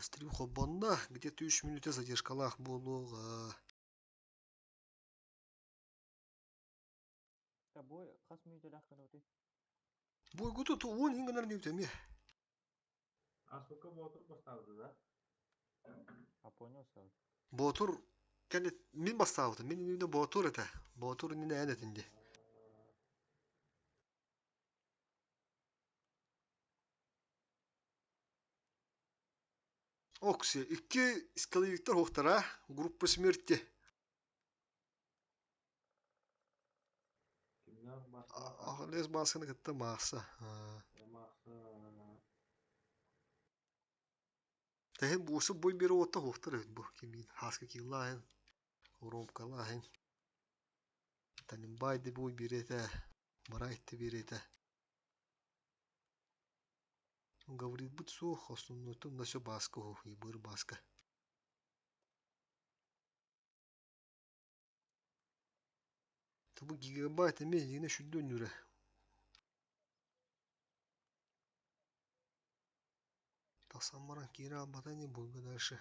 Стрим холбонно, где-то 3 мүнүүтэ задержкалаах буолуоҕа. Тобой хас мүнүүтэлээх гынабытый? Буйгуту уон иһин гынар диэбит эмиэ. Аспыкка Боотур бастаабыта да? А понял сразу. Боотур кэннит мин бастаабытым. Мин иннибинэ Боотур этэ. Боотур иннинэ эн этин дии. Окси, икки скаловиктар уохтара, группа смерти. Кимнээх Бааскалаах Ахиллес Баасканы кытта Мааса. Мааса Тэһин буусу буй биэр уотта уохтар эбит бу кимиин Хааска кииллааһын, Уромкалааһын, Танимбай да буй биэрэтэ, Барайт да биэрэтэ. Гаврилбыт суох, основнойтун да все Бааска уһу, Ибыр Бааска. Бу гигабайт эмиэ эйигинэ сүрдэ өннүүрэ. Тахсан баран киирэ албата ини буолга дальше.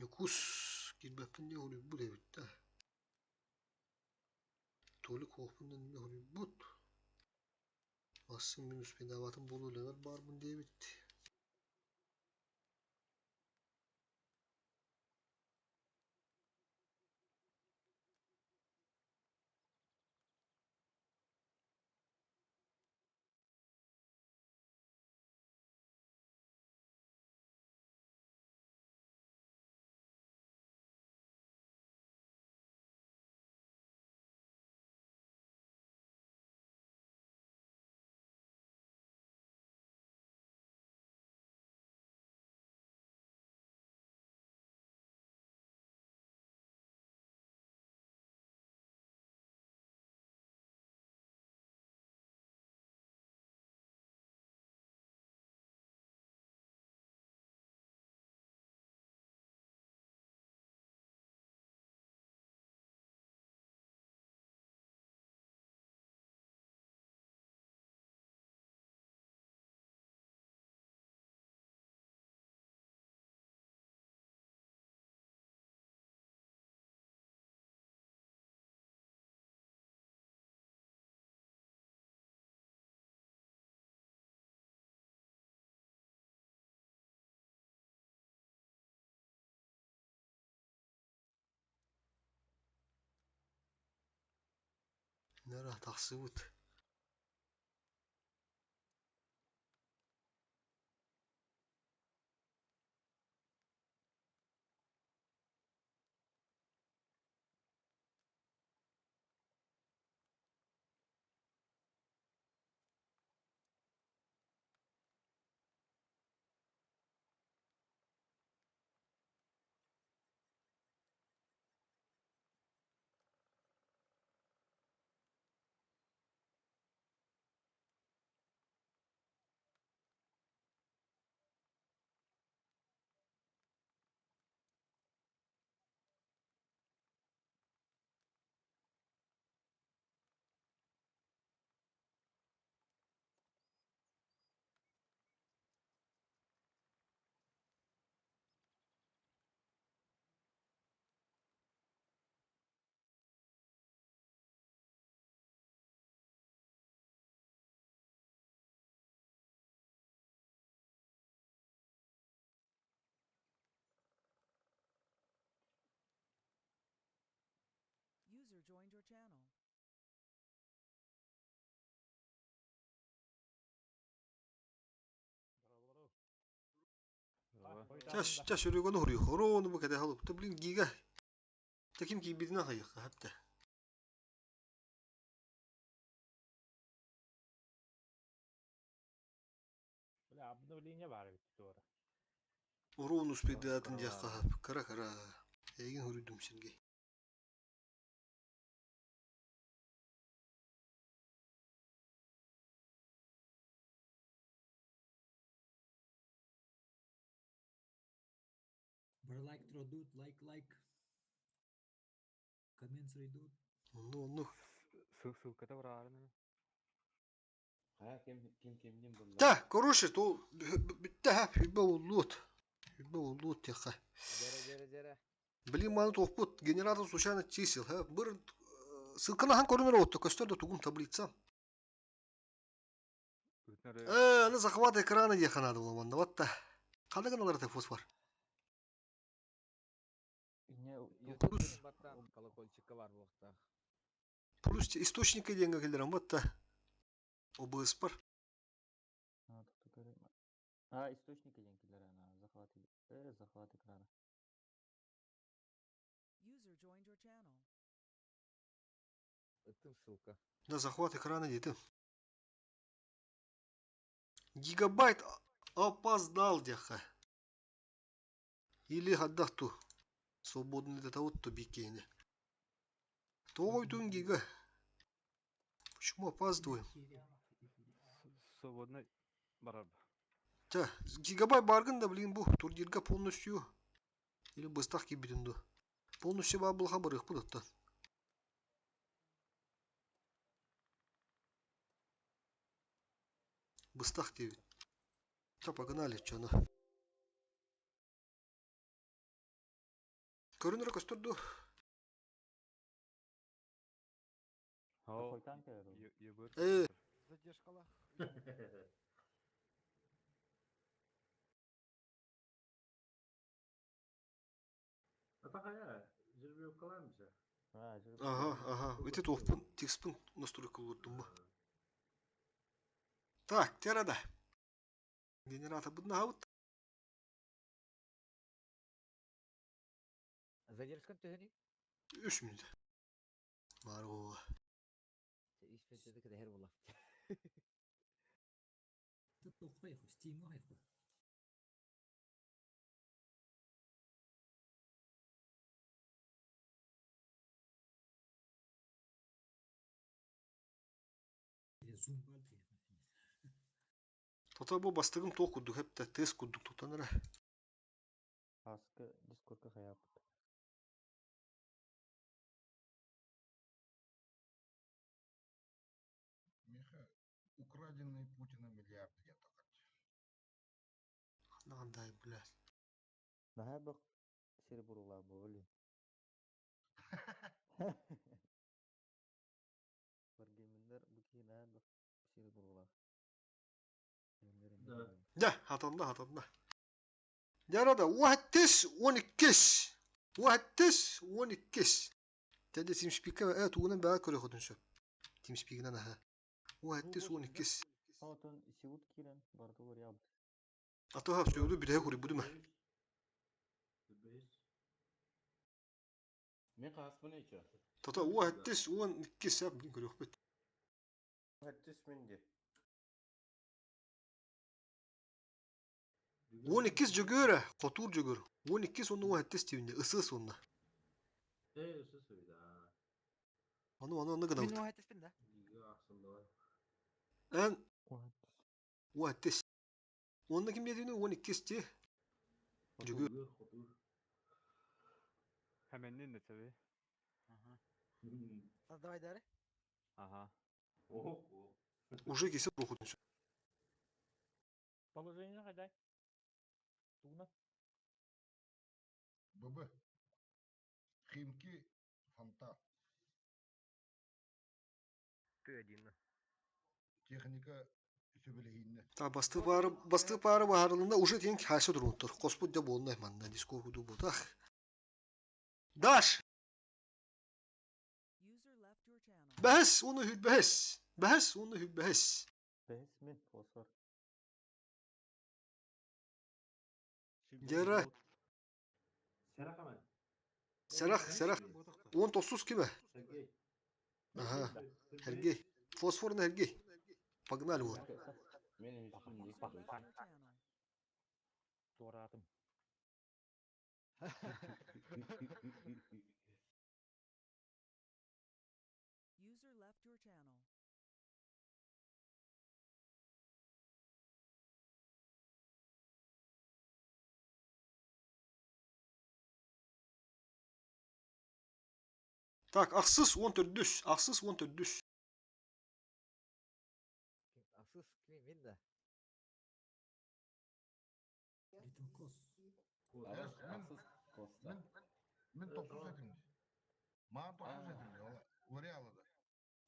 Ньукуус киирбэппин диэн уруйбут эбит да. Толик уоппун да уруйбут. Ассым мин успейдаабатым буолуо үлэбэр баарбын диэбит. Нара тахсыбыт. joined your channel. Чэ, чэ, сүрүгүн уһуруйух. Уруону бу кэтэһэ олукта. Блин, гига. Чэ, ким киирбитинэн хайыахха хэптэ. Бля, обновление баар эбит туора. Уруун успейдаатын диэххэ хаһап. Кыра-кыра. Эйигин уруйдум Сергей. Бары лайк турдут, лайк, лайк. Коммент суруйдут. Онну, онну. Ссылката бараарын. Хайа ким ким кимнин булла? Та, короче, то бүтте ха, хүбэ уллуут. Хүбэ уллуут тиэххэ. Дьэрэ, дьэрэ, дьэрэ. Блин, маны туохпут, генератор случайно чисел, ха. Бір ссылканы хаһан көрүнэр отту, көстөр да тугум таблица. Э, аны захват экрана диэххэ наада буолла вот та. Ханна гыналар это фосфор? YouTube баттан колокольчикка бар буолуохтаах. Плюс источники диэҥҥэ киллэрэн батта. ОБС бар. А, тут А, источники диэн киллэрэн, захват, захват экрана. User joined your channel. Ыттым ссылка. Да, захват экрана диэтим. Гигабайт опоздал диэххэ. Или хаддах ту. Свободный до того, то бикини. Тоҕой гига. Почему опаздываем? Свободный барар. Чэ, гигабайт баргын да, блин, бу турнирга полностью или быстах киирбитин дуо. Полностью баар буолха барыахпыт оттон. Быстах диэбит. Чэ, погнали, чону. Көрүн эрэ көстөр дуо? Э, Задержкалах. Это хайа, жеребьевкалаан бise. Ага, ага. Ити туохпун, текспин настройкалыырдым бу. Так, терада. Генератор буднаһабыт. Задержкан төһөнүй? Үс мүнүүтэ. Баар буолла. Үс мүнүүтэ кэтэһэр буолла. Туохха Steam'га хайху. Zoom Тота бу бастыгым туох курдук хэптэ, тыас курдук тутан эрэ. Аскы Дискордка хайааппыт. Миха, украденный Путиным миллиард диэн тахат. Ханнаҕандай, блядь. Наһаа бөх сири буруулаах буолли. Варгейминнер бу киһи наһаа бөх сири буруулаах. Да. Дьэ, хатанна, хатанна. Дьэ, уһаттыс, уон иккис. Уһаттыс, уон иккис. Тэдэ TeamSpeak-ка э тугунан бэҕэ көрүөххүтүн сөп. TeamSpeak-инэн аһа. Уһаттыс, уон иккис. Онтон Сиут киирэн барыта уларыйабыт. Ато сөбүлүү бүтэһик уруйбутум ээ. Бэс. Мин хаһаспын ичо. Тото уһаттыс, уон иккис сөп блин көрүөхпүт. Хэттис мин ди. Уон иккис Дьөгүөрэ, хотуур Дьөгүөр. Уон иккис уонна уһаттыс тиибиннэ, ысыас уонна. Э, ысы сөйдө. Ону ону ону Мин гынабыт. уһатыспын да. Гига ахсыллыбат. Эн Уһаттыс. уһаттыс. Уонна ким диэтиний уон иккис ти. Дьөгүөр. Хотуур, хотуур. Хәменнин de tabii. Ага. Давай дары. Ага. Ох, ох. Уже кесе прохудун сөп. Положение хайдай. Тугна. ББ. Химки Фонтан. Ты один. Техника сөбүлэһииннэ. Та басты пары басты пары баһарылында уже тиэн хайса турунтур. Хоспут дьэ буолна манна Дискорд буотах. Даш! Бэһис, уонна сүүрбэһис. Бэһис уонна сүүрбэһис. Бэһис мин, фосфор. Дьара. Сэрэх, сэрэх. 19 кимэ? Ага. Сергей. Фосфорный Сергей. Погнали вот. Мен үһүспүн User дии. left your channel. Туораатым. User left your channel. Так, ахсыс 14. Ахсыс 14. Ахсыс ким мин да. Little Kos. Ахсыс Коста. Мин тохсус этим. Маған тохсус этим. Лореалыда.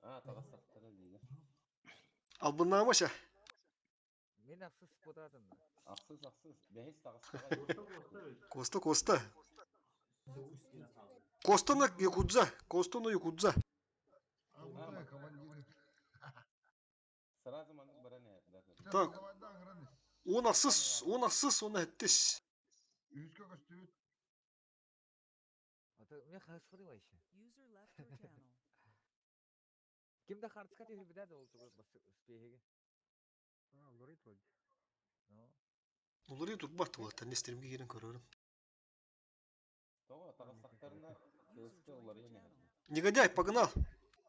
А, таҕыстахтара диилэр. Албыннаамаша. Мин ахсыс буолаатым да. Ахсыс, ахсыс. Бэһис таҕыстаҕа. Коста, Коста. Коста на Якудза. Коста на Якудза. А вот командир. Сразу маннык баран иһэр. Так. Он ахсыс, он ахсыс, он сэттис. Үһүскэ көстүбүт. Ата мен хаһыс вообще. User left your channel. Ким да хартыска түһүрбүтэ да ол тугу бас успехиге. Ну, Уларый турбат туолаттар, нестеримге киирэн көрөрүм. Тоҕо таҕыстахтарына User тыаска joined your уларыйан иһэр. channel. Негодяй, погнал.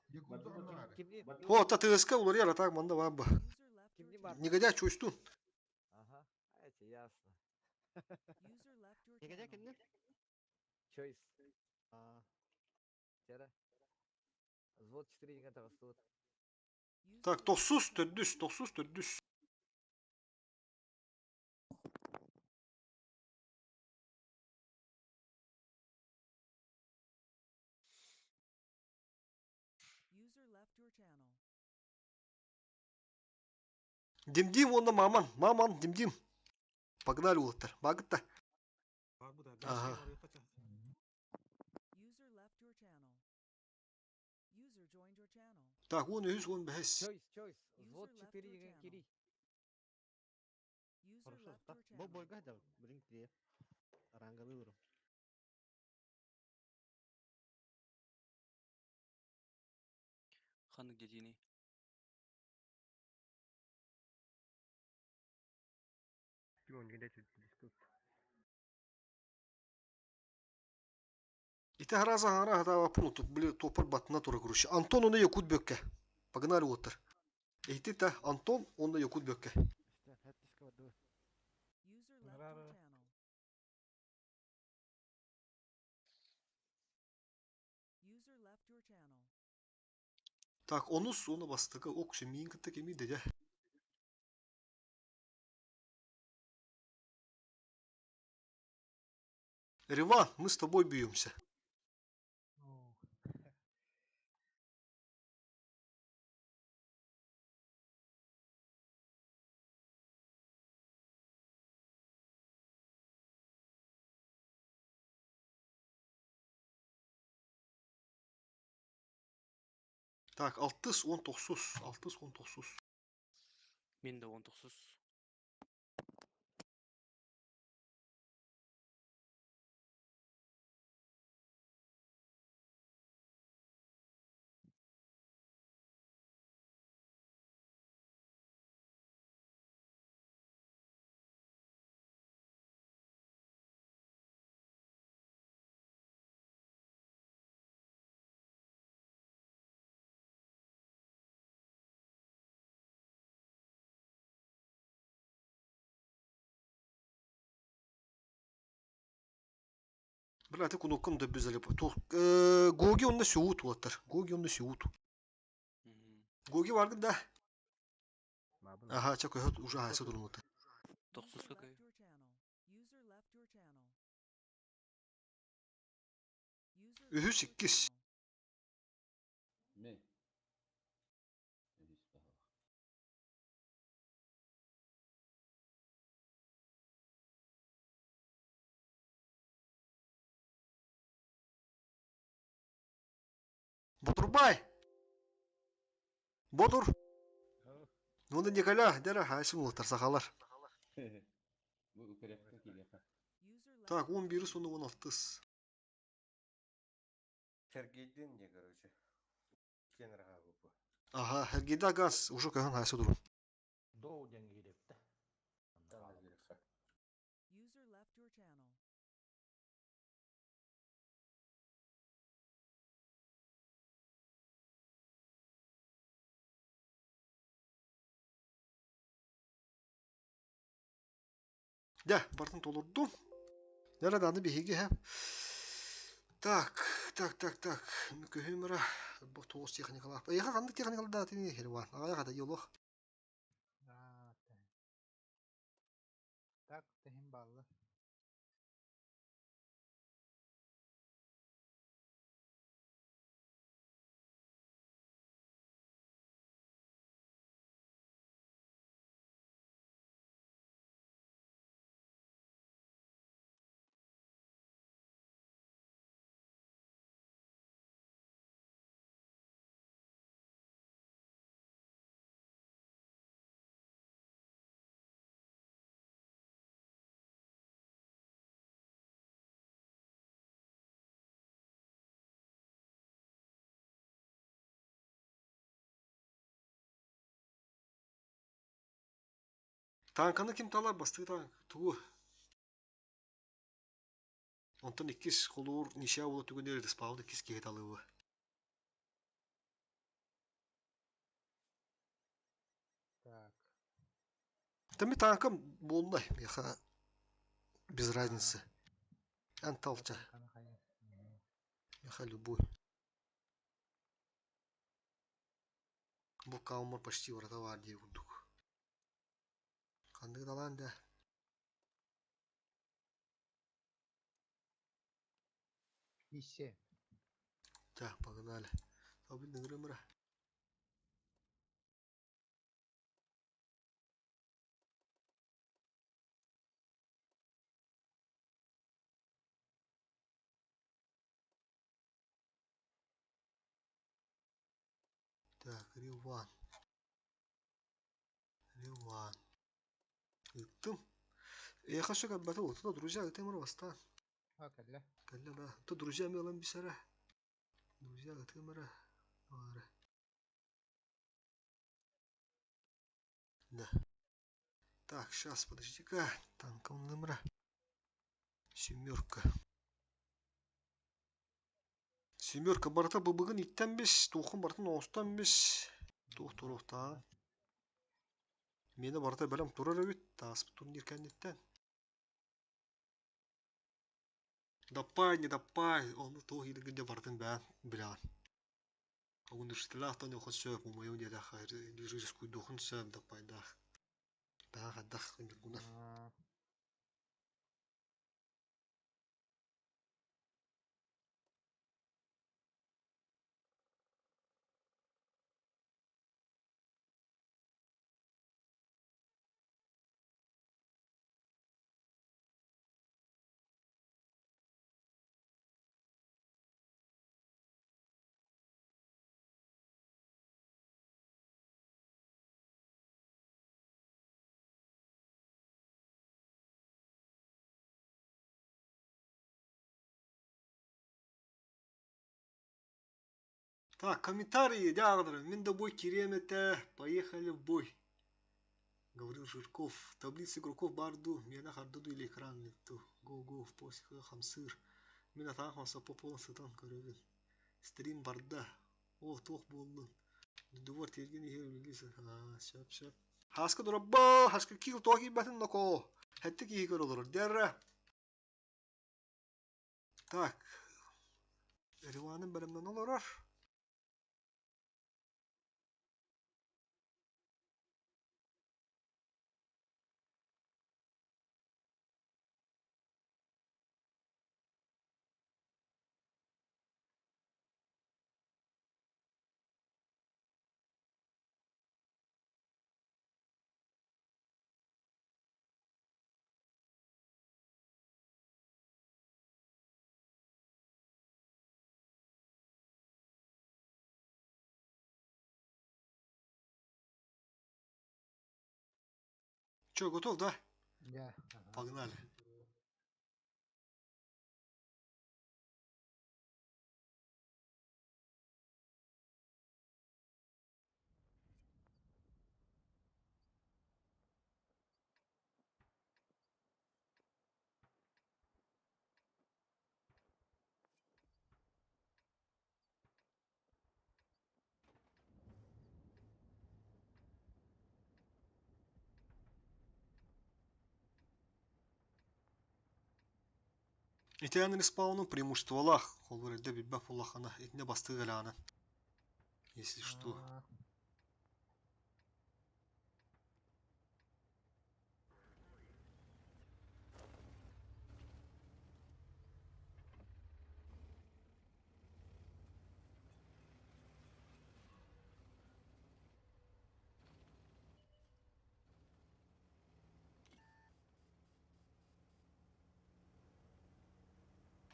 Якудза оннары. кимни О, та ТСК уларыйар, а так манда баба. User left your кимни бар. channel. Негодяй, чуйстун. Ага, эти ясно. User left your Негодяй channel. кимни? Choice. А, Тера. Взвод 4 деген таҕыстыбыт. User Так, left your тохсус, channel. төрдүс, тохсус, төрдүс. User left your channel. Димдим, онно маман, маман, димдим. Погнали уолаттар. Багытта. Ага. User left your channel. User joined your channel. Так, 13, 15. Choice, choice. Взвод User left 4 your деген channel. кири. User хорошо. left Так, your бу channel. бойга да, блин, привет. Ранговый выбор. Ханнык дедини. Ити хараза хара хата пункту, били топор батына тура короче. Антон онно Якут бөкке. Погнали уолаттар. Эти та Антон онно Якут бөкке. Истэн, хэттиска бардыбы. User left your channel. User left your channel. Так, онус оны бастыгы ок миин кытта кеми деде. Риван, мы с тобой бьемся. Так, алтыс он тохсус, алтыс он тохсус. Мен де 19. Бля, ты кунуккун да без алипа. Гоги онно сүүт уолаттар. Гоги онно сүүт. Гоги бааргын да. Ага, чак уже хайса турмута. User Тохсуска left көй. your channel. User left your channel. User left Үһүс your иккис. channel. Мен. Үһүс баһылык. Ботурбай! Ботур. Ну Николя, дера хайсын улуттар сахалар. Бу көрөккө кириэхэ. Так, 11 сону 16. Сергейдин не, короче. Кен раха бу. Ага, Сергейда газ уже кахан хайсы дурун. Доу диэн киирэптэ. User left your channel. Дэ, бартын толордум. Нера даны биһиги һэ. Так, так, так, так. Көһүмра бу тоғыз техникалар. Эйха ханнык техникалар тини херван. Ага хата йолох. Так, тэһин баллы. Танканы ким талар бастыы танк тугу. Онтон иккис холуур нишаа буола түгэнэр респаун иккис киһи талыыбы. Так. Тами танкам буолла меха без разницы. Эн талча. Меха любой. Бу каумар почти врата бар дии курдук. Ханнык далаан да. Иссе. Так, погнали. Табын нырымыра. Так, Риван. Риван. Ыттым. Я хочу как батл. Тут друзья, это ему востан. А, кэллэ. Кэллэ да. Тут друзья мелом бисара. Друзья, это мара. Да. Так, сейчас, подожди-ка. Танком номера. Семерка. Семерка барыта быбыгын иттен бес, тухын бартын оостан бес. Тух турухтан. Мені барыта бөлем турар эбит, тааспыт турнир кэнниттэн. Даппай, не даппай, оны туох илигин дьэ бартын бээн билэҕин. Университетаахтан ухан сөп, умайым диэтэххэ рискуйдуохун сөп даппайдаах. Бээн хайдах ньургунан. Так, комментарии, дягдыр. Мин да бой кириэм этэ. Поехали в бой. Говорил Жирков. Таблица игроков барду. Мена хардуду или экран ту. Го-го в поиск хамсыр. Мин атаан хамса пополон сытан көрөбүн. Стрим барда. О, туох буоллун. Дудубар тиэргэн иһэр үлэлии Аа, сөп, сөп. Хаска дурабба, хаска киил туох киирбэтин ноко. Хэттик киһи көр олорор. Дэрэ. Так. Риванын бэлэмнэн олорор. Че, готов, да? Да. Ага. Погнали. Итиэннэ респауну преимуществолаах, холобур эрдэ билбэт буоллаххына итиннэ бастыыр элэҕинэ, если что. Аа.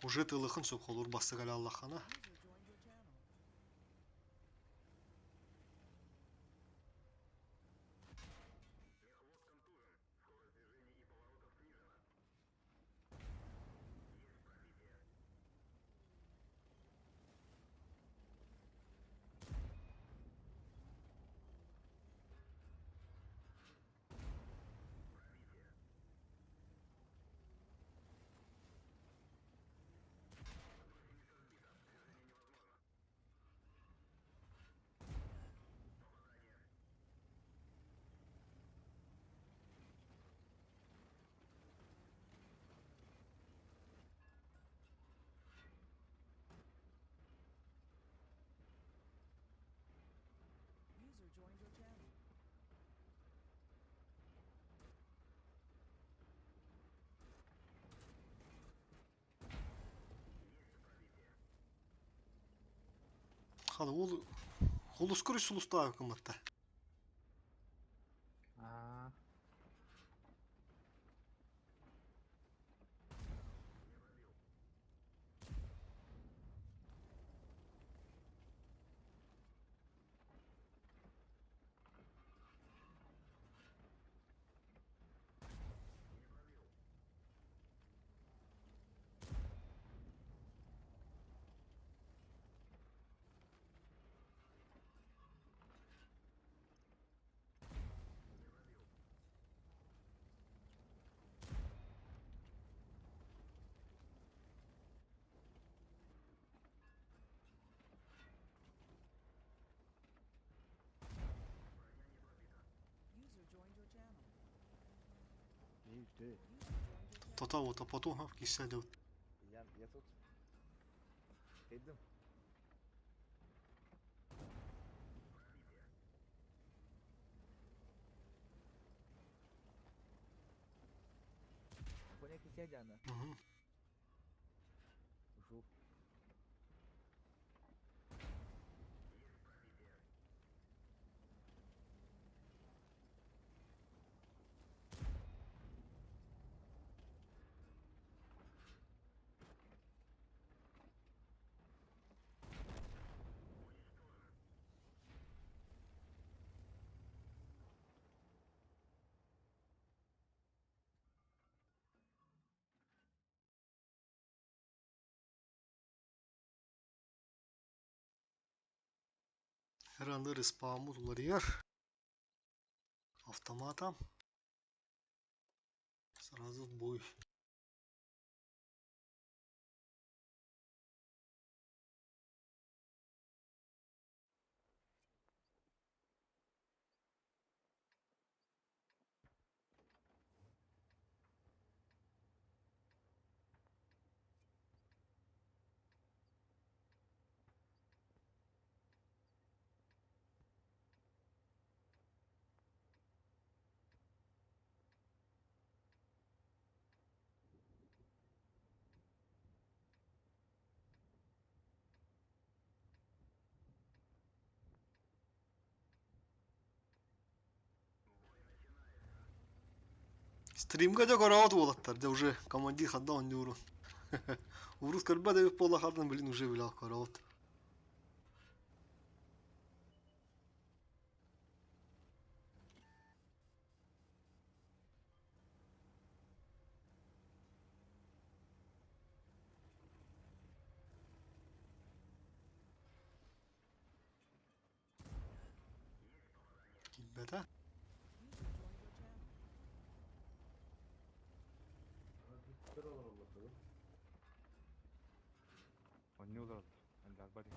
Уже тылыхын сөп холобур бастык элэ аллаххына. User joined your channel. User joined your channel. Хала ол холускур сулустаах кыматта. Аа. User joined your channel. Эй, ты. User joined your channel. Тота вот, а потом киссе Я тут. Кайдым. Коня кисядяна. Угу. Ушел. Her респаумут уларыйар. Автомата. Сразу в бой. Стримга дьэ көрөҕүт уолаттар, дьэ уже командир ханна оонньуурун. Урут көрбөт эбит буоллаххытына, блин, уже билэ көрөҕүт. Это? User joined your channel. Онньуулар Альдарбари.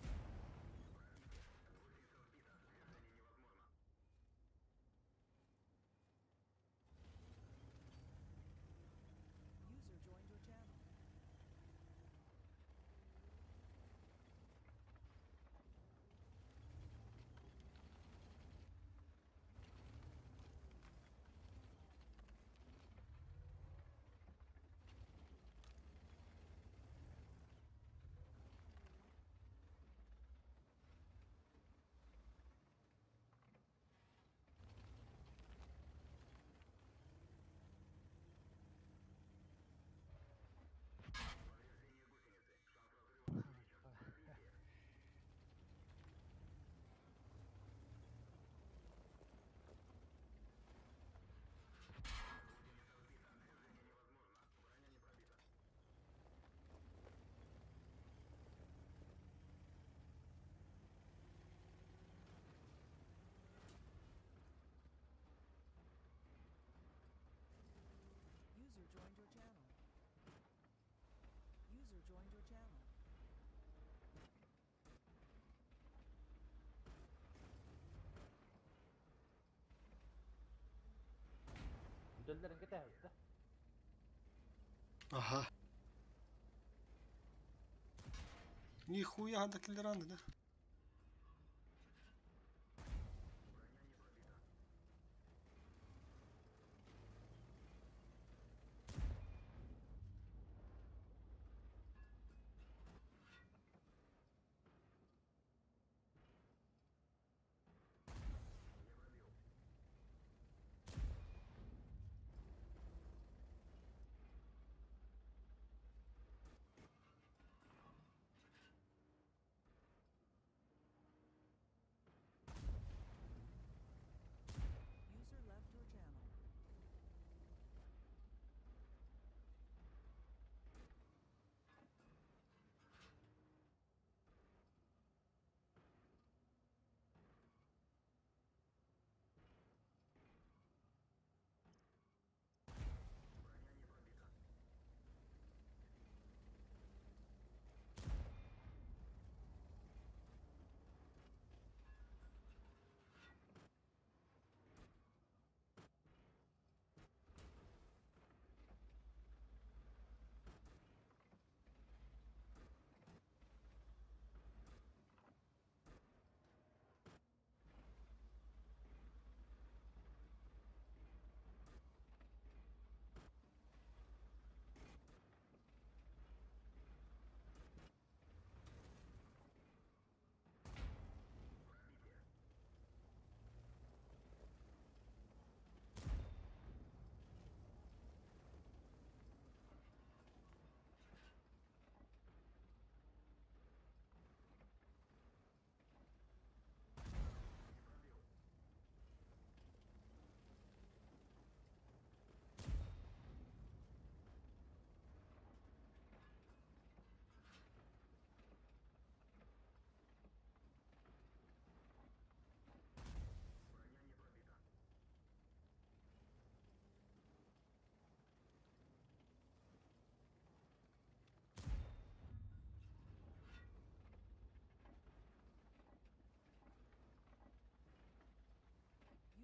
User joined your channel. User joined your channel. User joined your channel. Бүтэллэрин кэтэһэбит да. Ага. Нихуя да киллераны, да? User left your channel.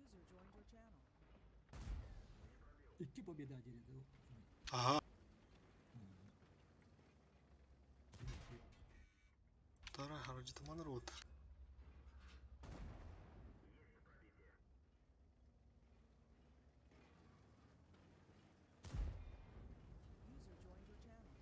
User joined your channel. Икки победа диэри. Ага. Вторая харджита манрот. User joined your channel.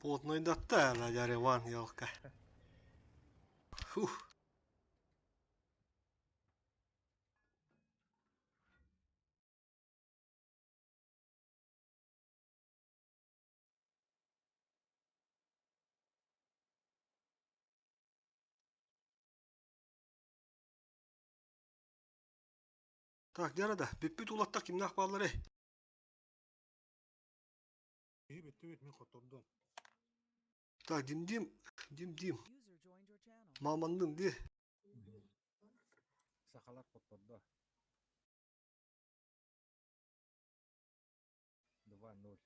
Плотно да Яреван, елка. Фух. Так, дьэ да, бүппүт улаттар кимнээх баалларый? Киһи бүттүбүт, мин хоттордум. Так, Дим-Дим, Дим-Дим. User joined your channel. Мамандын ди. Сахалар хоттордо. 2-0.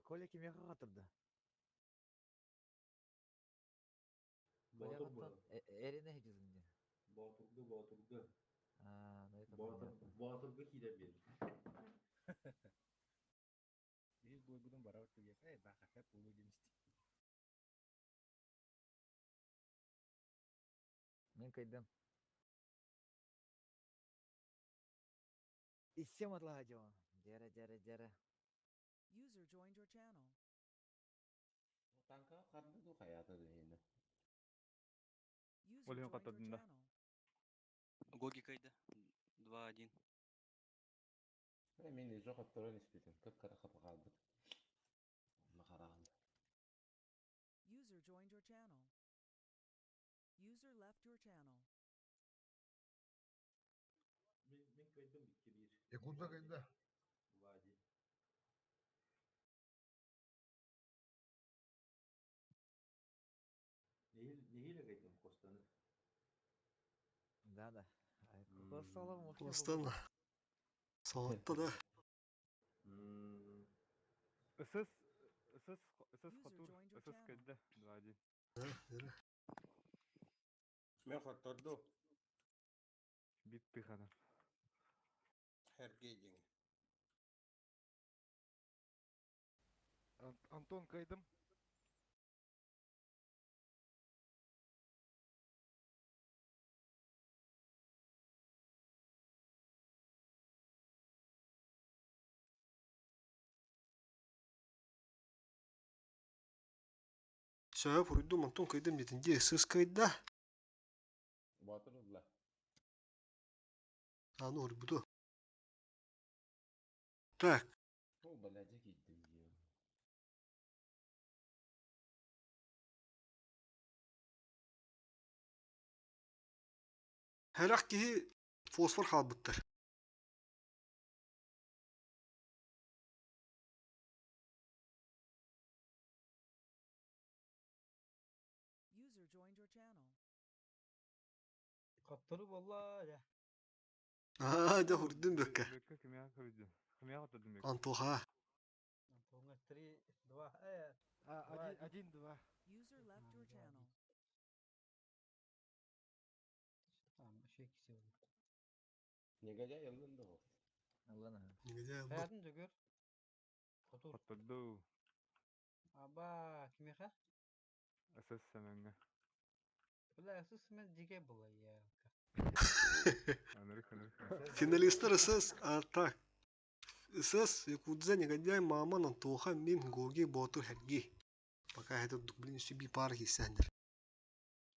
Коля кимиэхэ хоттордо? Коля Боотур хотон буолар. эринэ сылдьыбытын дии. Боотурга, боотурга. Аа, ну это Боотур, понятно. боотурга киирэн биэрдим. Биир буойбутун барабыт диэхэ, э, баахата буолуо диэн истим. Мин кыйдым. Иссем атлаһа дьон. Дьэрэ, дьэрэ, дьэрэ. User joined your channel. Танкаҕа харды дуу хайаата да иһинэ. User Ол иһин joined your хоттордун да. channel. Гоги кайда. 2-1. Э, мин уже хотторон испитим. Кып-кыра хапы хаалбыт. Онно хараҕын. User joined your channel. User left your channel. Мин, мин кыайдым 2-1. Якутса кайда. 2-1. Нэһиилэ кыайдым Костаны. Да, да. Косталар мощный Костан. буолбут. Соһутта да. СС СС СС User хотуур joined your СС channel. кэллэ 2-1. Да, Мен хотторду. Биир тыханан. Сергей диэн. Антон кыайдым. Сөп уруйдум, Антон кыйдым диэтин дии. Сыс кыйда. Боотур ылла. Аны уруйбуту. Так, О, бля, дьэ киирдим дии. Хэрэх киһи фосфор хаалбыттар. User joined your channel. Хоттору буолла дьэ. Аа, дьэ хурдун бөккө. Бөккө кимиэхэ көрдүн? Кимиэхэ хоттордун бөккө? Антоха. Антоҥҥа 3, 2, э, А, 2, один, один, два. User left your channel. Там еще кисе был. Негодяй ыллын да ол. Ыллан аһа. Негодяй ылбыт. Хаятын Дьөгүөр. Хотур. Хотторду. Аба, кимиэхэ? СС Сэмэҥҥэ. Бля, СС мен дикэй была ялка. Анырык, анырык. Финалистар СС, а так. СС, Якудза, Негодяй, Маман, Антоха, Мин, Гоги, Ботур, Херги. Пока это, блин, себе пар кисендер.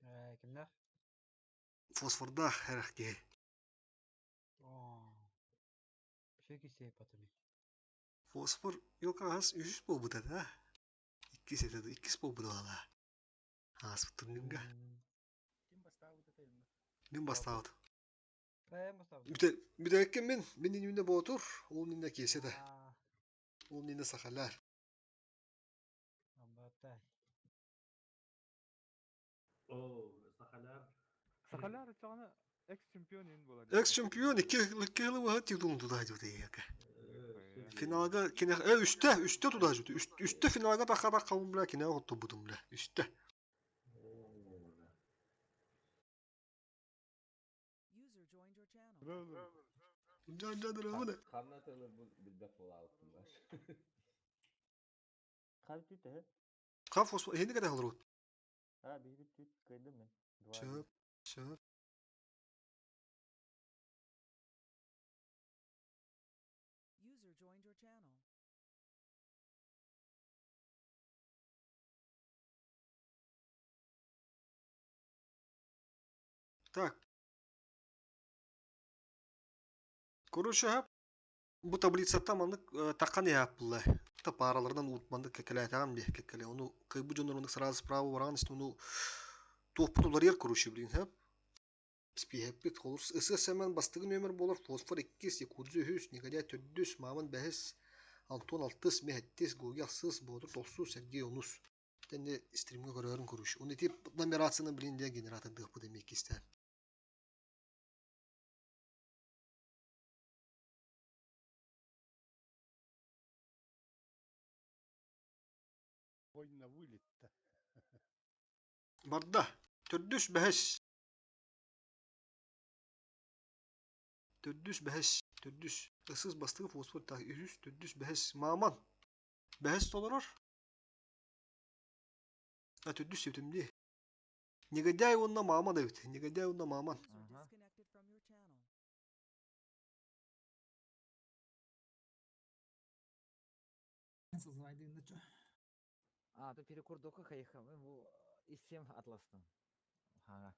Э, кимнээх? Фосфорда хэрэх киһи. Оо. Еще кисе потом. Фосфор ёкагас үһүс буолбута да. Иккис этэ иккис буолбута ала. Ааспыт турнирга. Ким бастаабыт этэй онно? Мин бастаабыт. Э, бастаабыт. Бүтэ бүтэккэ мин мин иннинэ Боотур, ол иннинэ Киэсэ да. Аа, Ол иннинэ Сахаляр. абатай. О, Сахаляр. Сахаляр ыччаҕына экс-чемпион иһин буолар. Экс-чемпион икки икки сылы быһа титулун тутааччы яка. Финалга кине э үстэ үстэ тутааччы үстэ финалга тахха тахха бля кине хоттубутум бля үстэ. User joined your channel. Жан Ханна тылы билбэт буолаабыттым баш. Хабы түт эһэ. Ха фосфор хинди кете халрут. А, биһиги түт кыайдым мин. 2-1. Сөп сөп. User joined your channel. Так. Короче, бу таблицаттан маннык таххан иһааппылла. Та паараларынан уут маннык кэккэлээтэҕим диэ кэккэлэ. Ону кыйбы дьоннор оннук сразу справа бараҕын истин ону туохпут уларыйар короче блин хэп. Спиэһэппит холус ССМН бастакы нүөмэр буолар фосфор иккис, якудзу үһүс, негодяй төрдүс, мамон бэһис, Антон алтыс, Меһэттис, Гоги ахсыс, Боотур тохсус, Сергей онус. Тэнне стримҥа көрөөрүн коруш. Оны ити нумерацияны билин диэн генератордыахпыт эмиэ иккистээн. Ой, на вылет-то. Барда. Төрдүс бэһис. Төрдүс бэһис. Төрдүс. Ысыс бастакы фосфор так. Үһүс, төрдүс, бэһис. Мааман. Бэһис толорор. А төрдүс сөтүм дии. Негодяй уонна мааман эбит. Негодяй уонна мааман. User disconnected from your channel. А, то перекурдука хайха, бу иссем атластым. Хага.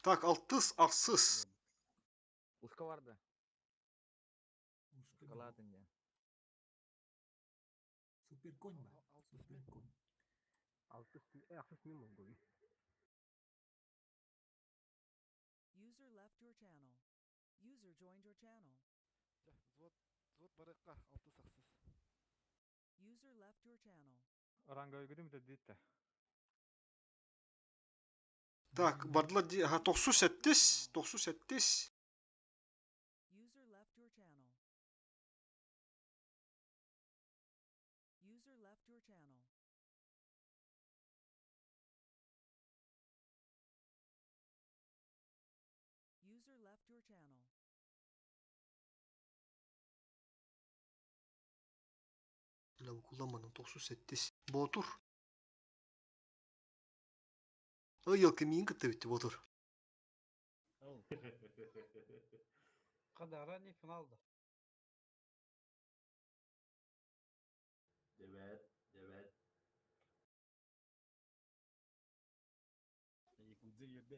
Так, алтыс, ахсыс. Ушка барды. Ушкалатын я. Супер конь ба. Супер конь. Алтыс, ахсыс мин болду. User left your channel. User joined your channel. Взвод, взвод барыққа, алтыс ақсыз. User left your channel. Ранговый бүтэ Так, бардылар дии. Аха, тохсус сэттис, тохсус сэттис. User left your channel. User left your channel. User left your channel. Бля, kullanmadım. Тохсус сэттис. Боотур. Ой, елки миин кытта бүттү Боотур. Қадара не финалда. Дебет, дебет. Якудза ерде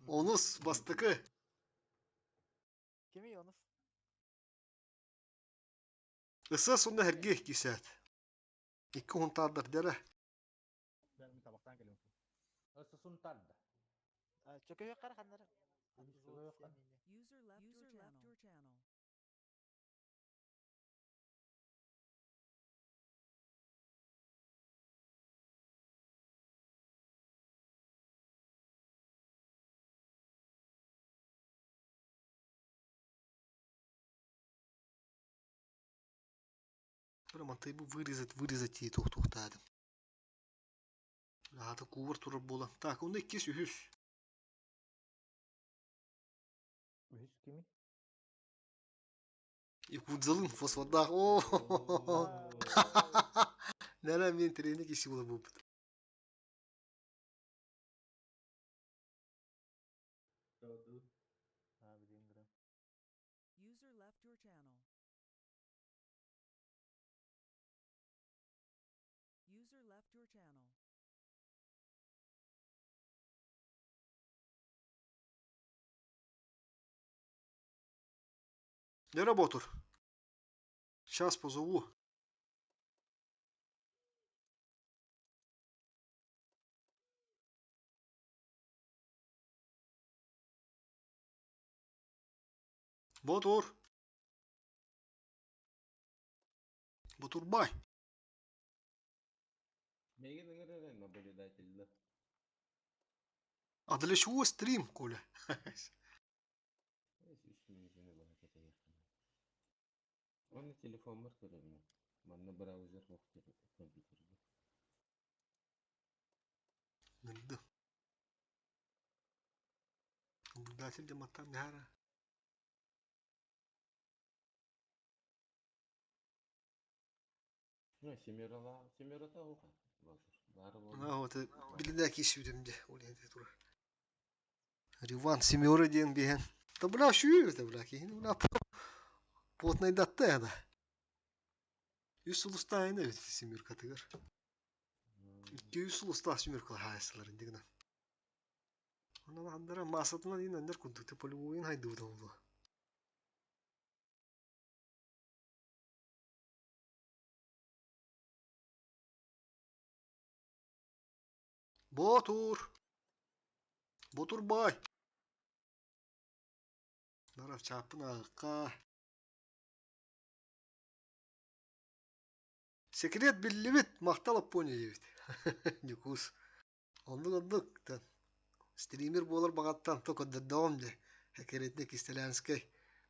Онус бастакы. Кими Йонус? Ысас онно эрге кисэт. Икки хунтаардар дэрэ. Мен табақтан келем. Ысысын тарда. Чөкөйө кара ханнары. User left your channel. Бля, мантай бу вырезать, вырезать и тух-тухтаадым. Аата кувар турар буолан. Так, онно иккис үһүс. Үһүс кими? Якудзалын фосфордаах. О, Нэрэ мен тренер киси була буупут. А, билин грам. User left your channel. User left your channel. Нэрэ Ботур. Сейчас позову. Ботур. Ботурбай. Мегин ыңырыр наблюдатель да. А для чего стрим, Коля? Үс минутunu баха кетейік. Оны телефон бар көрөмүн. Манна браузер жоқ компьютерде. Нырды. Наблюдатель дематтан бихара. Ну, семерала, семерата оқа. Батыр. Бары болды. А вот билинэ киси бүтүмде. Ол тура. Риван семеры диэн биһэн. Да бля шүү да бля киһини бля плотнайдатта да. Үс улустаа эне бит семерка тыгар. Икки үс улустаа семерка хаайсыларын дигна. Онон андара масатынан ин андар курдук полевойын хайдыбыт олду. Ботур! Ботурбай! Нара чааппын ааҕыкка. Секрет биллибит, махтал Аппония диэбит. Ньукуус. Оннук-оннук. Стример буолар баҕаттан то көрдөрдөҕүм дии. Секретный кистэлээнскэй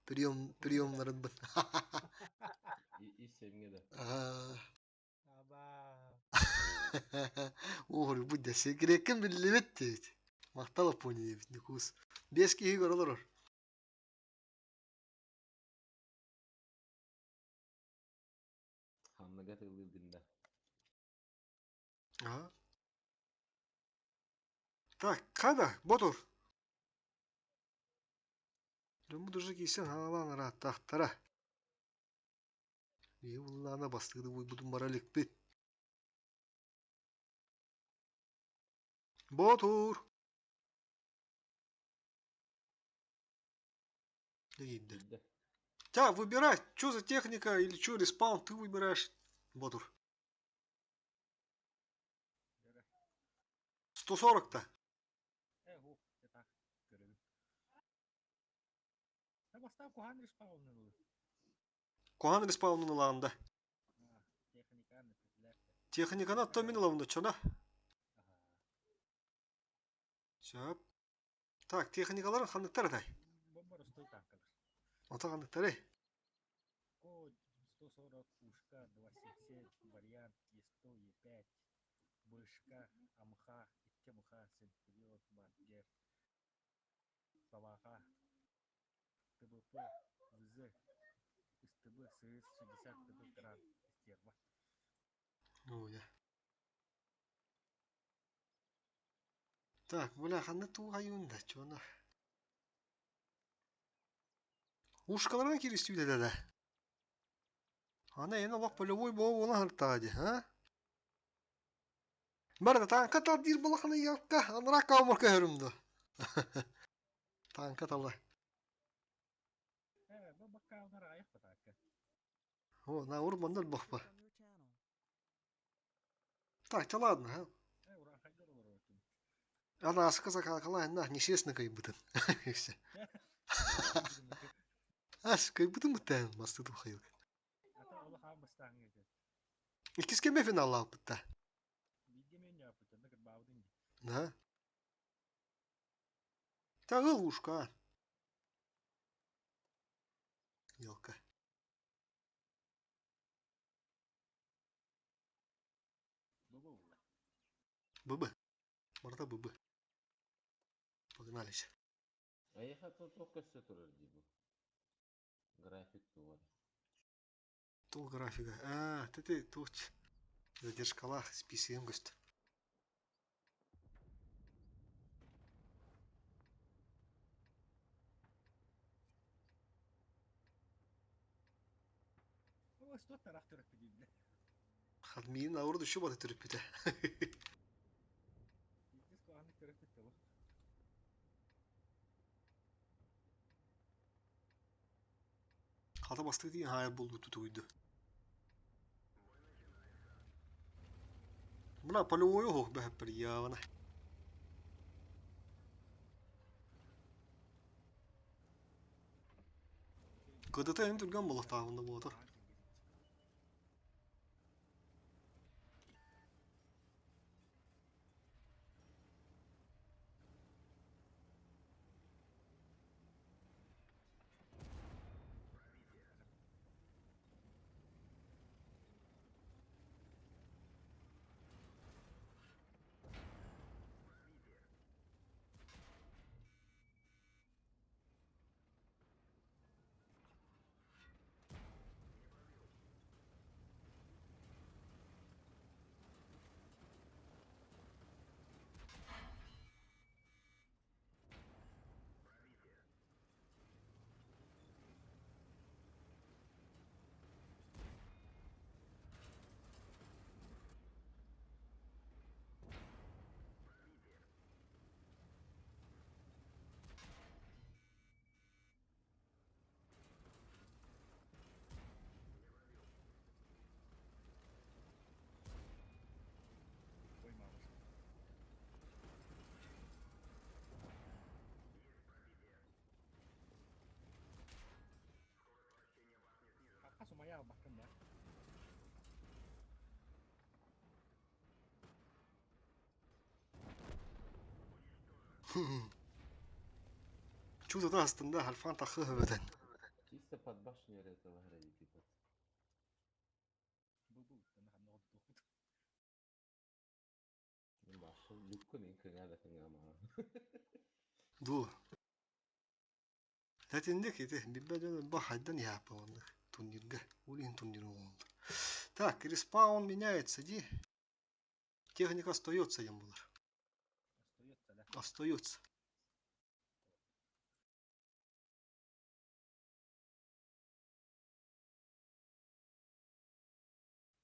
прием приемнарын бын. Ис сэмҥэ да. Уоһуруйбут да секреккин биллибит диэбит. Махтал Аппония диэбит Ньукуус. Биэс киһи көрө олорор. Ханныга тыллыыргын да. Ага. Так, хана, ботур. Дьоммут уже киирсэн хаалаан ырааттахтара. Биһи буллаана бастыгы буйбутун бара иликпит. Ботур! Киирдэ. Тя, выбирай, что за техника или что респаун, ты выбираешь. Ботур. 140-то. Куһаан респаунун ылаанда. Техниканы оттон мин ылабын оччоно. Сөп. Так, техникаларын ханныктар этэй? Ото ханныктарый? Ко 140, Ушка, 277, Вариант, Е100, Е5, Бышка, Амха, 2 МХ, Центурион, Бангер, Табаха, ТБП, ВЗ, СТБ, СС, 60, ТБ, Гран, Стерва. Ну, я. Так, бля, ханна туохайуун да, чуона. Ушкаларынан кииристибит да. Аны эн олох полевой буола буола сырыттаҕа дии, а? Барыта таанка тал диир буолаххына ялка, анараа каумар көһөрүм дуо? Таанка тала. Э, бу баккаалар аҕыйах батаакка. О, на урманнар бохпа. Так, да ладно, а? Э, урааҥхайдар олорор Ана аска сакаакалаан нечестно кыйбытын. Все. Ас кыйбытын бутаан масты тухайыл. Ата олох аан бастааҥҥа этэ. Иккис кеме финаллаабытта. Бииргэ мен ньааппыт, онно кырбаабытын дии. Да. Тагыл ушка. Елка. Бу буолла. ББ. Марта ББ. Погнали. Эйиэхэ туох көстө турар дии бу? График тугар. Тул графига. А, ты ты тут задержкалах списием көстө. О, что тарақ төрөппүт дииллэр. Хадмиин ауыр дүшү бата төрүппүтэ. Иккис куһаҕаннык төрөппүт да бу. Хата бастык тиийэн хаайар буолбут тутугуйду. Мына полевой оһох бэһэппэр явана. Кыдыта эн түргэн буолуохтааҕында буолар. Сымая албаккын да. Чудо астында хальфан тахы хөбөтен. Чисто под башню этого гравити под. Бу бу тана ханна отдохут. Башня люккун инкыҥа да кыҥамаа. Ду. Тэтинник ити билбэ ба хайдан япа онны турнирга. Улин турнир oldu. Так, респаун меняется, ди. Техника остается, ем булар. Остается, да. Остается.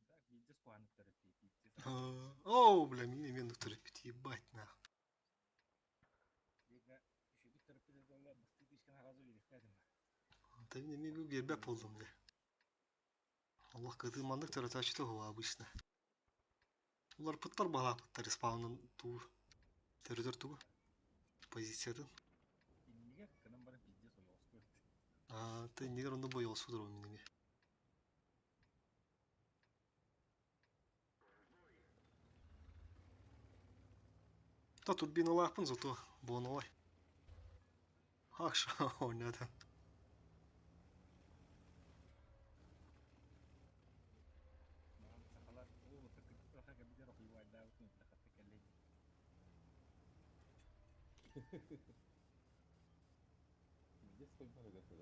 Так, везде спуанып төрөппүт, везде. Оу, бля, мини мен төрөппүт, ебать нах. Бига үшүгүт төрөппүт болла, бастык дишкен агазы үйрөктәдим. Та мен бу бербеп болдум, бля. Аллах кытымандык төрөтөчү того обычно. Улар пыттар бала пыттар респаунун туу. Төрөтөр тугу. Позициятын. Инниге кынан барып везде соёску. А, ты нигер онда бой олсу дур минеме. Та турбиналаахпын зато буоналай. Акша ойнады. Маан сахалар, оо, тыкыт кабидер охуйвайдаабытын лахатта кэллэйди. Везде свой баг это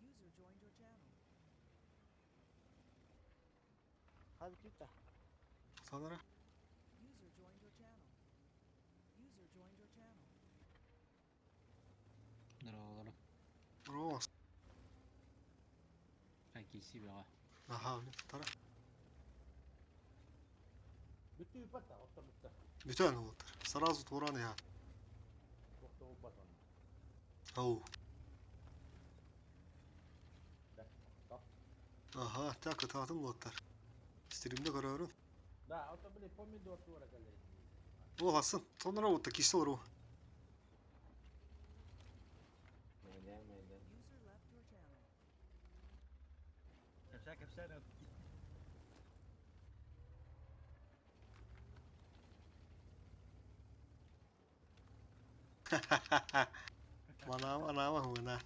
User joined your channel. Хабы түтта. Санара. User joined your channel. User joined your channel. Здорово, Рос. Какие себя. Аха, тара. Бүтү бата, отто бүтті. Бүтэн олтар. Сразу туран я. Тоқты бат онда. Ау. Да, топ. Аха, так ататын олтар. Стримде көрөрүн. Да, ото били помидор тура кэллэйди. Ол асын. Тонра отта кисел ру. Майда, майда. User left your channel. Кэпсэ кэпсэ Манама, манама хуна.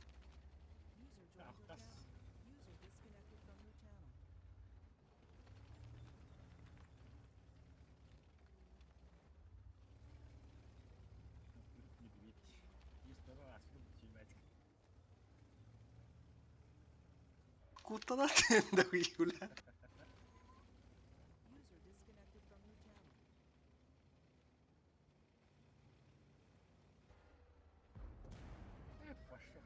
User joined your Ахтас. channel. User disconnected from your channel. Не билет. Есть дора аскын чимәдик. Куттана тенде уйула. User disconnected from your channel. Э, пошел.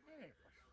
Эй, пошел.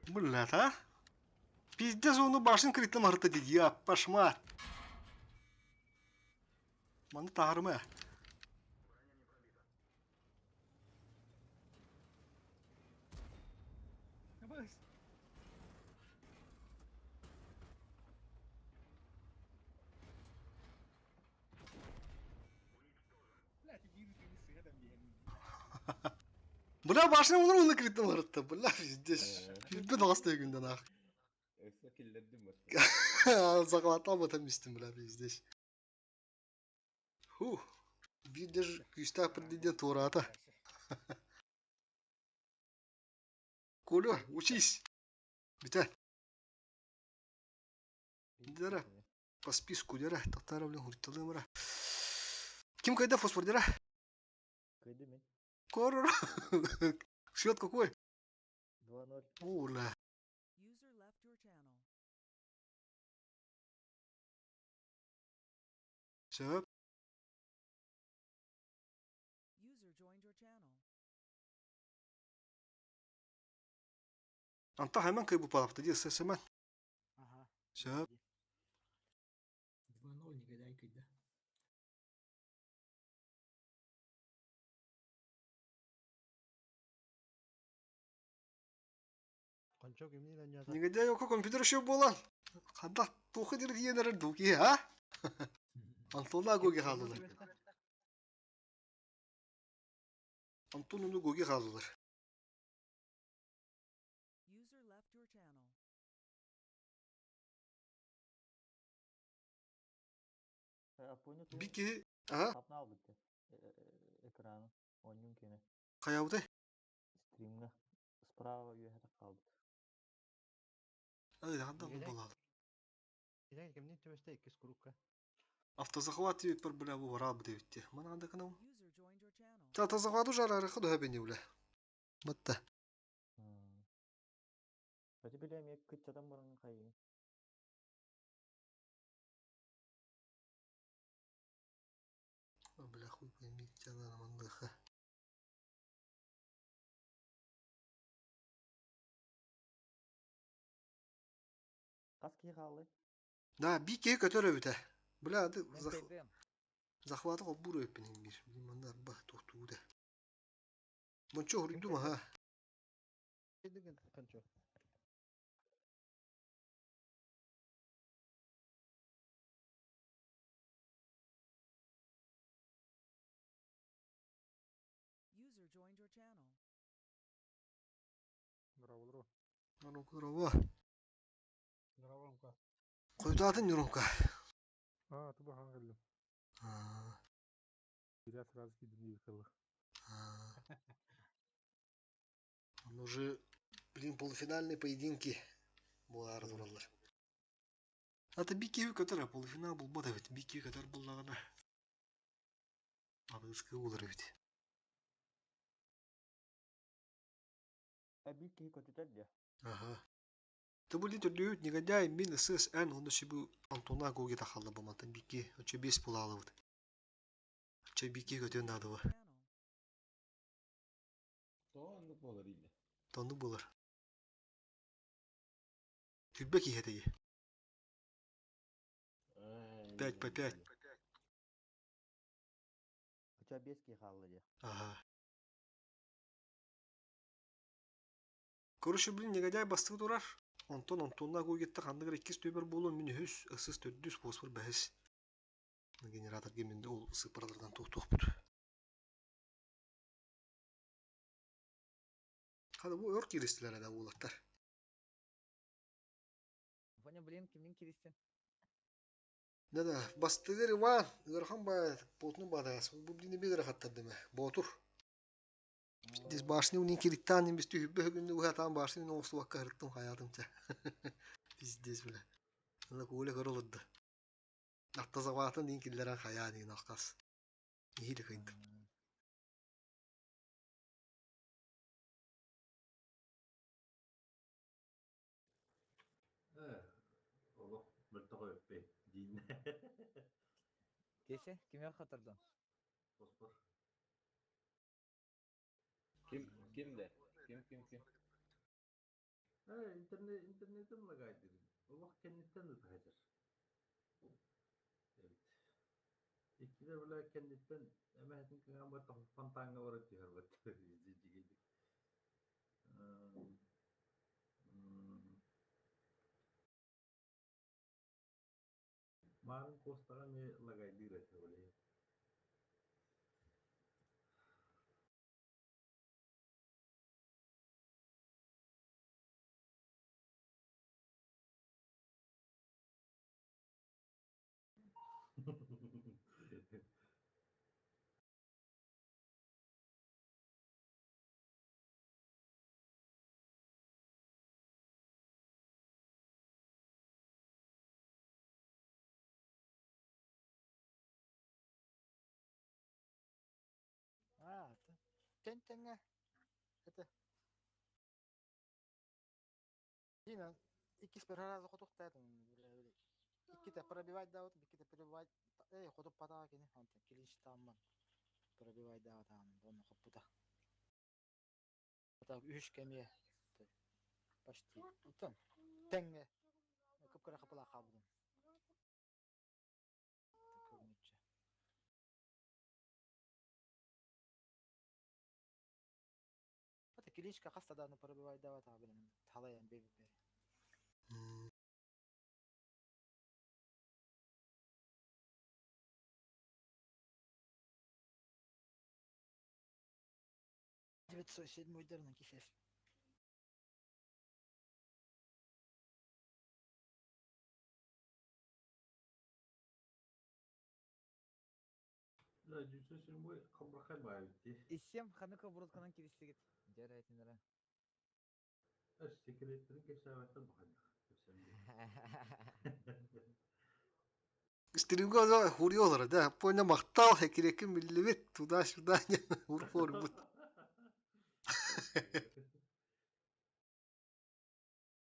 Блядь, а? Пиздец, он башен критым арты диди, я пошма. Маны таарма. Абыс. Блядь, бир күн сыгадам диэн. Бля, башен оны оны критым арты. Бля, пиздец. Билбет ағасты күнден ақ. Өссө киллердим бат. Захватал бы там истин, бля, пиздец. Фух. Видишь, күстә президент турата. Коля, учись. Бүтә. Дара. По списку дера, татара, блин, хуритталымара. Ким кайда фосфор дера? Кыйды мин. Корор. Счет какой? 2-0. Ула. User left your channel. Сөп. User joined your channel. Антон хайман кый бупалапты ди ССМ. Ага. Сөп. 2-0 негодяй кыйда. Кончок имни ланьята. Негодяй око компьютер еще болан. Ханда тухы дир диенер дуки, а? Антона гоги халдылар. Антон уну гоги халдылар. User left your channel. Апойны Бики, а? Хапна албытты. Экраны. Оннун кене. Каябыты? Стримга. Справа үйәһәтә калбыт. Ай, ханда бу болал. Негодяй кемни төбөстө иккис курукка. Автозахват bir бля бу варал бу Мана анда канал. User joined your channel. Та автозахвату жара рахы да бени бля. Батта. Хати билем як кытчадан баран кайын. Бля хуй пойми, тяна мандыха. Кас ки халы. Да, бики көтөрө бүтэ. Бля, ады Мен кыйдым. захваты кобур өппенин бир. Мандар ба тухтуу да. Мончо хуруйдум аха. Кончок. User joined your channel. Браво, бро. Здорово. Здорово, Ромка. Койдатын Ромка. А, ты бахан келдим. Биря сразу кидим yıkıldı. Он уже, блин, полуфинальные поединки булар тураллар. Ата бики который полуфинал был бода ведь бики который был лагана. Абыскы улар ведь. Ә бик ки көтүтәр дә. Ага. Ты были түрдүү негодяй мин ССН он бу Антона Гоги тахалла бамантан бики оче бес булалы вот. Оче бики көтөн надо. Тооннук болар или. Тонну булар. Түрбек иһэтеги. 5 по 5. Оча бес ки халы дә. Ага. Короче, блин, негодяй бастығы турар. Антон Антонна Гогитта хандыгыр иккис төбер болу мин хүс ысыс төрдүс фосфор бәһис. Генератор геминде ол сыпыралардан тух-тух бут. Хады бу өр киристилер да булаттар. Понял, блин, кимнин киристен? Да-да, бастыгыр Иван, Ырхан ба потну бадас. Бу блин бир хаттар деме. Ботур. Здесь башни унин кириттан биз түһүбө күндү ухатан башни оңсу бакка хырттым хаятымча. Пиздец бля. Ана куле көрөлөдү. Атта заватын дин киллерен хая дин аккас. Ихили кыйды. Олох мөлтөх өппе дин. Кеше, кимге хатырдың? Фосфор. Ким ким де? Ким ким ким? Интернет интернетим лагайдыр. Олох кенниттен de тахажар. Evet. Иккилер била кенниттен эмэхэтин кыган бар фонтанга барып түһэр бат. Жигейдик. Марын костага ме лагайдыр эте оле. Тэн-тэҥҥэ это Дина иккис бір разы хотуктаатым иккитэ пробивать даабыт иккитэ пробивать эй хотуппатаҕа кини онтон клинч таамман пробивать даабатаҕын онно хоппута үһүс кэмиэ почти оттон тэҥҥэ кып-кыра хапылаах хаалбытым көрүнүччэ. Это клинчка хаста даҕаны пробивайдаабатаҕа билэн халайан биэрбиппэр. 907 дернен кисес. Да, 907 хабрахай баайбыт дии. Иссем ханыка бурутканан киристигит. Дьэр этинere. Эс секреттерин кэпсээбэттэр бахайдах. Кэпсээн Стримга хуриолара да, поня махтал хекирекин биллибит туда-сюда урфорбут.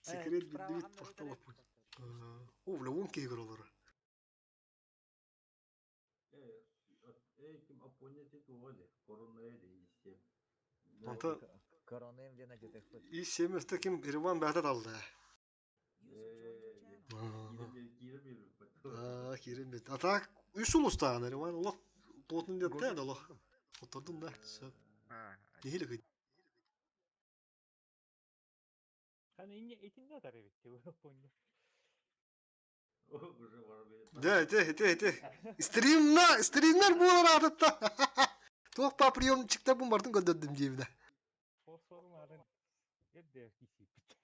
Секрет биллибит махтал оппут. О, бля, вон киһи көрөлөрө. Эй, ким Апония туоҕа дии, коронная дии иссем. Онто Коронаем диэн адьытыхпыт. и семесте ким Ирван бэхтэ талда. Киирэ биэрбиппит. Аа, киирэн бит. А так үс улустаан Ирван олох плотный деттэ да олох. Оттордун да. Сөп. Нихили кый. Хан инне итинне атар эбит помню. Уже бар Да, те, те, те. Стримна, стримнер буолар аатытта. Туох па приемчиктар бун бартын көрдөрдүм диэбинэ. Фосфорум арын эрдэ кисиппит.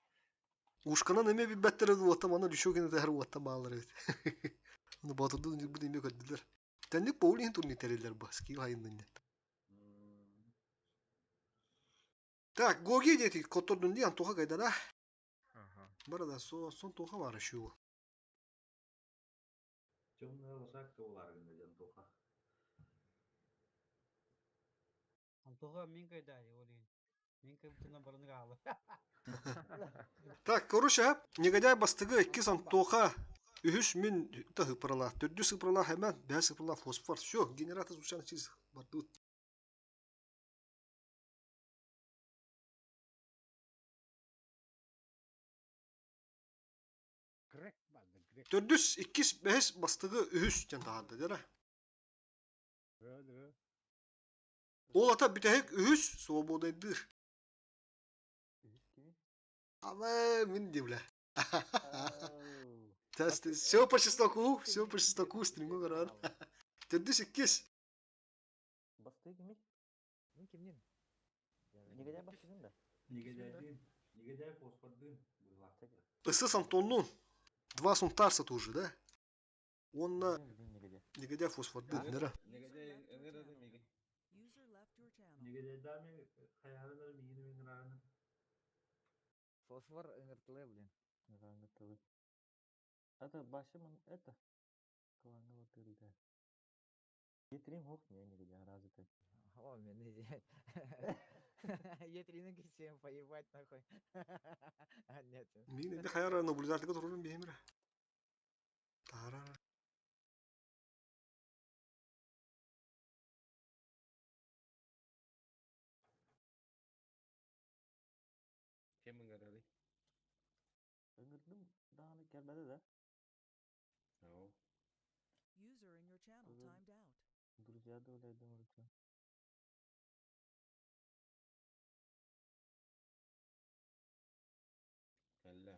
Ушканан эме билбэттэр уоттам аны Лүшөкин тэһэр уоттам баалар эбит. Аны Боотурдун бу эме көрдүлэр. Тэнник боулинг турнир тэриллэр бу скилл хайыннын диэн. Так, Гоги диэти коттордун дии Антоха кайдара. Барада сон тоха бара шу. Темная лошадка уларгын дьон туха. Антоха мин кайдаай ол иһин. Мин кыбытына барыны хаала. Так, короче, негодяй бастыгы иккис Антоха, үһүс мин та ыпыралаах, төрдүс ыпыралаах Эмэн, бэһис ыпыралаах Фосфор. Все, генератор звучан чиз бардыбыт. Грек барды, грек. Төрдүс, иккис, бэһис бастыгы үһүс диэн таһаарда, дера. Рө, Ол ата бүтэһик үһүс свободайдыыр. Үһүс кими? Ама мин дивле. Ау. Все по чесноку, все по чесноку, стриму көрөр. Төрдүс иккис. Бастыгы кими? Мин кимнин? Негодяй бастыгын да. Негодяйдыын. Негодяй фосфордыын. Быһылаах. СС Антоннун. Два сунтарса тоже, да? Он на Билин негодяй. негодяй фосфордын, нера. Негодяй ыҥырады миигин. User left your channel. Негодяйдаами хайаһарынар миигин миҥырааны. Фосфор ыҥыртылы, блин. Ыҥыртылы. Это башымын это. Кылаңы батырды. Етрим хох не негодяй разы ты. О, мен Етрины всем поебать нахуй. А, нет. Мин эndi хайара наблюдательга турурун бихимир. Тарара. Ким ыҥырарый? Ыҥырдым даҕаны кэлбэтэ да. Ау. User in your channel Мгм. timed out. Друзья добавляйдым уручу. Кэллэ.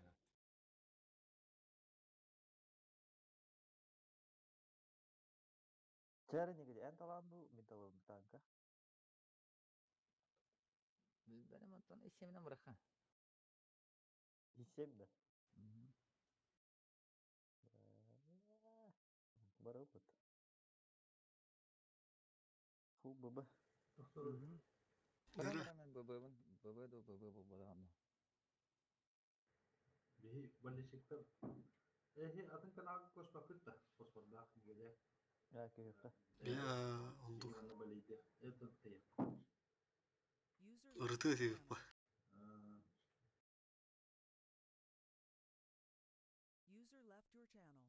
Чары негодяй. Эн талаан бу мин талаан танка. Билбэрим онтон исеминен быраха. Исем да. Бар опыт. Фу, ББ. Нера. Мен ББ-бын, ББ до ББ болбадаҕым. Биһи болельщиктар. Эһи атын каналга коспакыт да. Фосфордаах негодяй. Я күйөккө. Я, ондук. Ивана болейде. Это тыйык. Ырытыы этибит бу. User left your channel.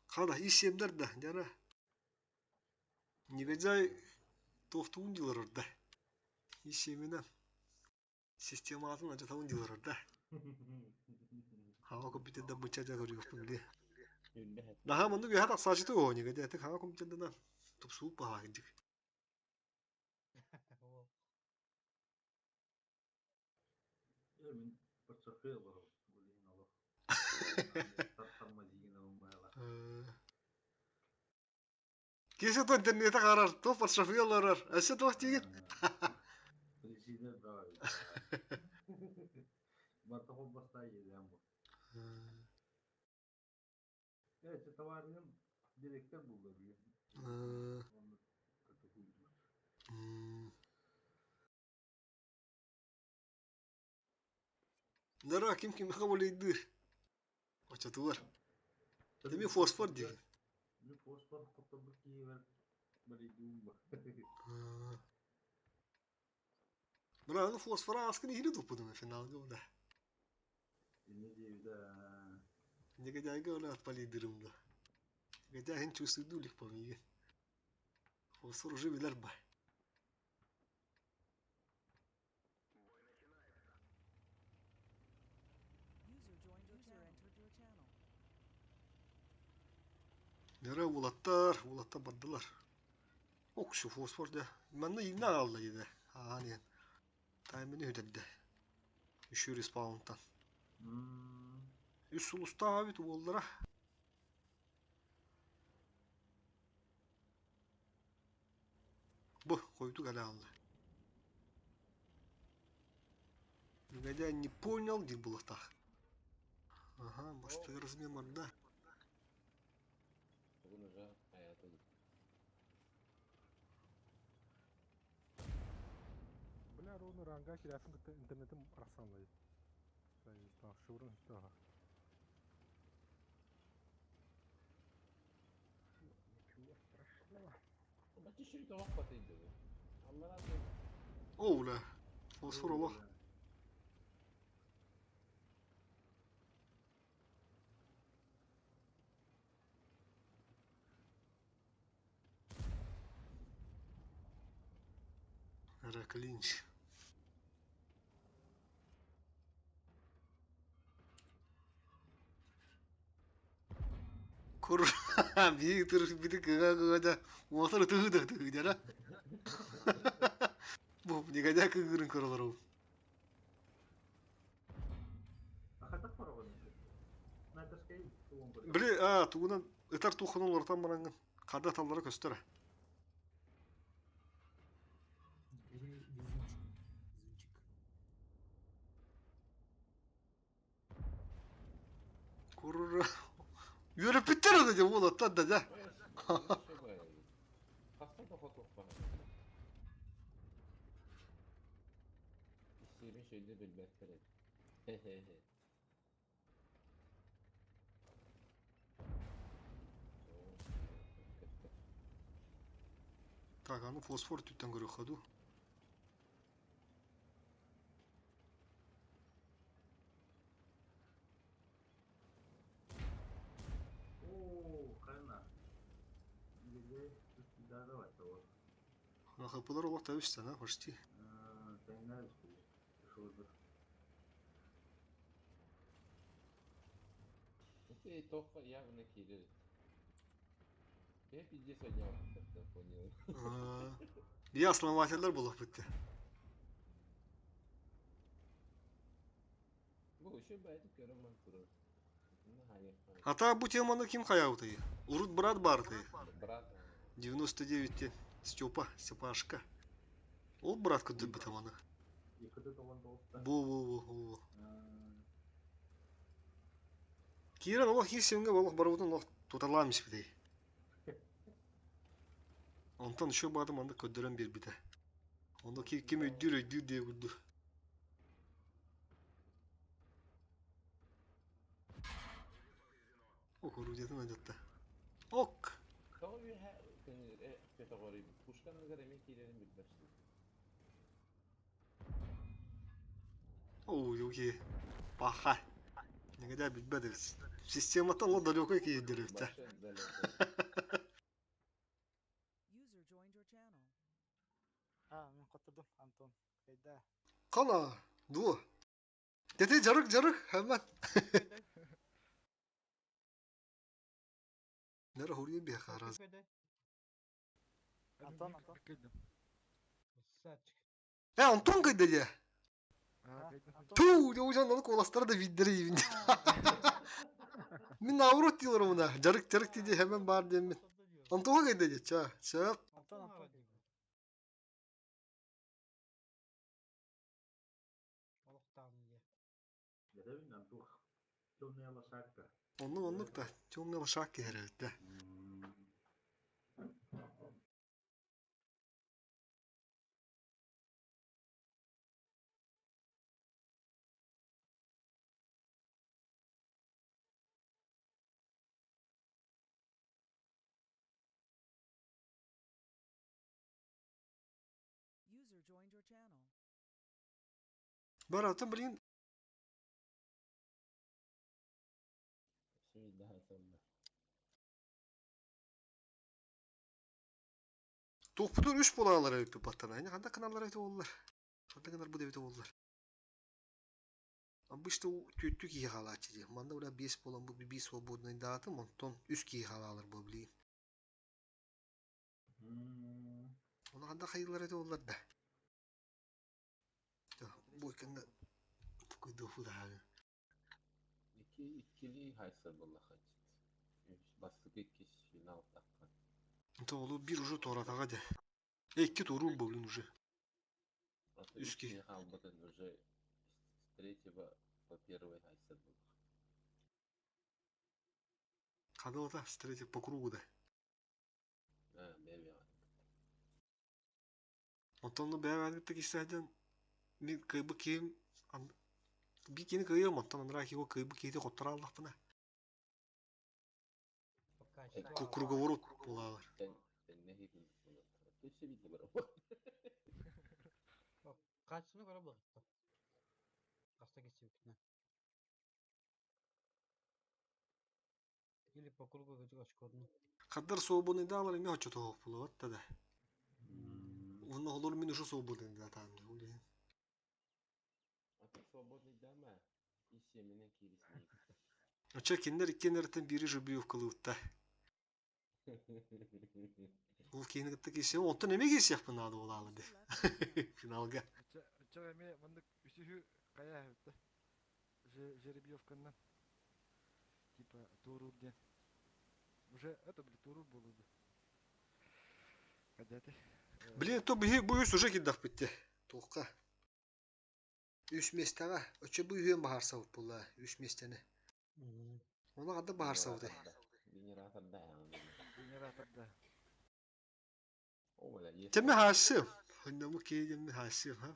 Хада ис сиэмдэр да, дьара. Негодяй туохтуун дилорор да. Ис сиэминэн систематын адьатабын дилорор да. Хаҥа компьютерда бычча дьа көрүөхпүн били. Наһаа маннык үөһэ тахсааччыты оо негодяй ты хаҥа компьютерданан тупсубут баһаакдьык. Мин подсофе олорор билигин олох. Киһи то интернете харар, то подшофе олорор. Өссө туох диигин? Причина бөҕө. Барта холбостай иэдээн бу. Э, товарыһым директор булла бии. Онно катахуйдур. Нара ким кимиэхэ болейдыыр? Оччотугар. Эми фосфор диир. Мин фосфор хотторбут киһибэр барыйдыым ба. Бра, аны фосфора аскын иһини туппутум финалга буда. Инне диэбитэ. Негодяйга ола отполидырым да. Негодяй хин чувствую лих помиге. Фосфор уже билер ба. Нөрө уолаттар, уолаттар бардылар. Ок, фосфор дьэ. Манна ииннэ аҕалла диде. Ааһан иһэн. Таймины үтэрдэ. Үшү респаунтан. Үс сулустаах эбит уоллара. Бу хойутук элэ аҕалла. Негодяй не понял диир буолуохтаах. Аха, бастакы размен барда. Бүгүн уже хайаатын. Бля, ровно ранга кирясын кытта интернетим арахсанлай. Шыбырын үстө Ничего страшного. Бачы шүрік тоғақ батайды. Аллара О, бля. Фосфор олох. Раклинч. Кур биир бити кыга кыга уотар тыгы да тыгы дьара. Бу негодяй кыгырын көрөлөр. Били а тугунан ытар туухун олортан барангын хада таллара көстөр. Везунчик. Везунчик. Курра. Үөрөппүттэр аны дьэ уолаттар да дьэ. Хаста да хотуохпа. Истиэбин шөйдө билбэттэр эт. Так, аны фосфор түттэн көрүөххэ дуу. Оо, хайна. Где давай того. Хапылар олох табыстан, а, почти. Это тоққа явно кирер. Я пиздец однял, понял. Бия основательлер булып битте. Бу еще байтып көрөм турар. Ата бу теманы ким хаябыты? Урут брат барды. Брат. 99-те Степа, Степашка. Ол брат көтөр бу теманы. Бу бу бу бу. Кирен олох кирсемге олох барыбытын олох туталаамис битей. Онтон еще баадым анда көддөрөн бербите. Ону ким өйдүүр өйдүүр диye күрдү. Ок, орудиятын адатта. Ок! Тоҕо үөһэ көтөҕөрүй? Пушканыгар эмиэ киирэрин билбэт Оо, юги. Паха. Никогда билбэт эбит. Систематтан ол далекой киирдэр эбит. User joined your channel. А, мин хоттордум, Антон. Кайда. Қана, дуо. Дете жарык жарык, hemen. Нера хурье бияха раз. Антон, Антон. Э, Антон кайда дия? Туу, дьэ аны куоластара да виддere ибин. Мин наоборот дийлер мына. Жарык жарык диди hemen бар диэммин. Антон кайда дия? Ча, ча. Антон, Антон. Темная лошадка. Оннук оннук да. Темная лошадка киһэрэ да. User joined your channel. Бар атын блин. Тохпутун үс булаалар эбит баттан. Айна ханда каналлар эти оллар. Ханда канал бу дебит оллар. Обычно түттү киһи хаалааччы дии. Манна бля 5 болан бу би свободный датым, онтон үс киһи хаалаалар бу блин. Оны ханда хайылар эти оллар да. Бу кэннэ куйдуфу да. Икки иккилии хайса буолла хачыт. Бастакы иккис финал таххан. Это олу бир уже торатаға де. Икки туру бу блин уже. Үс киһи хаалбытын уже с третьего по первый хайса буолла. Хадалата с третьего по кругу да. А, бэбэ. Онтон бэбэ кисәден мин кыйбы киим би кини кыйым онтон анра киго кыйбы киити хоттора аллахпына. Круговорот булалар. Качественно көрө булар. Каста кесибитне. Или по кругу көтүк очкодну. Хаддар свободный даалар эми хочо тоох булуат да. Уну олор мин ушу свободный да таан. А ты свободный дама и семенен кирисни. Оча киндер иккеннертен бири жубиевкалыытта. Ол кейин кытта кисе, онтон эме кисиэхпин наада буолаалы ди. Финалга. Оча эме мындык үсүһү кая хэвтэ. Жеребьевканнан. Типа турур ден. Уже это били турур болуду. Кадеты. Блин, то биһи бу үс уже киддах битте. Туохка. Үс местеҕэ. Оча бу үһүөн баһарсабыт буолла. Үс местени. Оны хадда баһарсабыт. Генератор да. Генератор да. Теме хаасым. Хыннамы кейдемми хаасым, ха.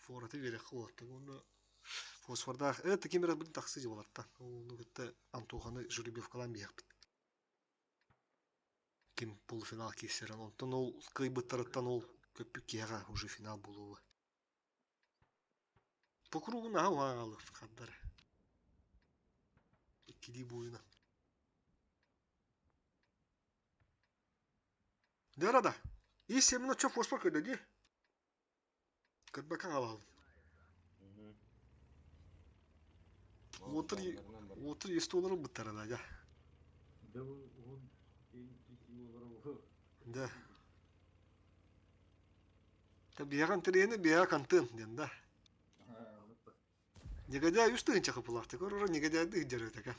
Фораты бере хуатта. Оны фосфордаах. Это кемера бин тахсы жыбалатта. Оны кытта Антоханы жеребьевкалан биэхпит. Ким полуфинал киссерен. Онтон ол кыйбыттарыттан ол көппүк киэҕэ уже финал булуы. По кругу наха уаҕалыр хаддар. Иккилии буйна. Дөрада. И семен очо фосфор көрдө ди. Көрбөккө хаалалым. Отыр отыр есті олары бұттарада, да. Да, он Да. Та бияган тирени бияга кантын ден да. Негодяй үс тыгынча кыпылакты. Көр ора негодяйды ыджар экен.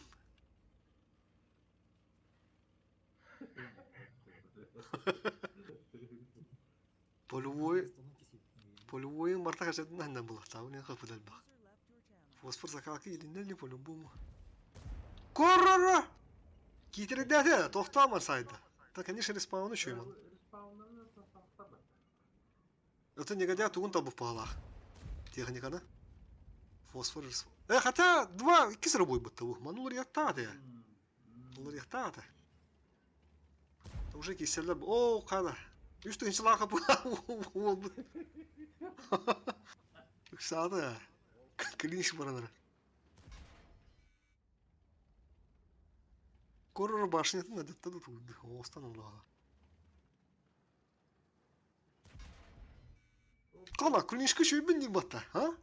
Полевой полевой марта хашатын хандан булакта. Уни кыпылал бак. Фосфор закалки илиннен ли по-любому. Коррора! Китередәте, тоқтаман сайда. Та, конечно, респаун еще иман. Это негодяй тугун табып палах. Техниканы. Фосфор респаун. Хотя, два, икки бой бутта бу. Манулар яттааты. Улар яттааты. Уже киселлер. О, қана. Үс тыһыынчалаах уолбут. Ыксаады. Клинч баранара. Коррор башнятын адетта да тугуйду. Оостан оллаға. Қана, клинчка шөйбін дейін батта, а?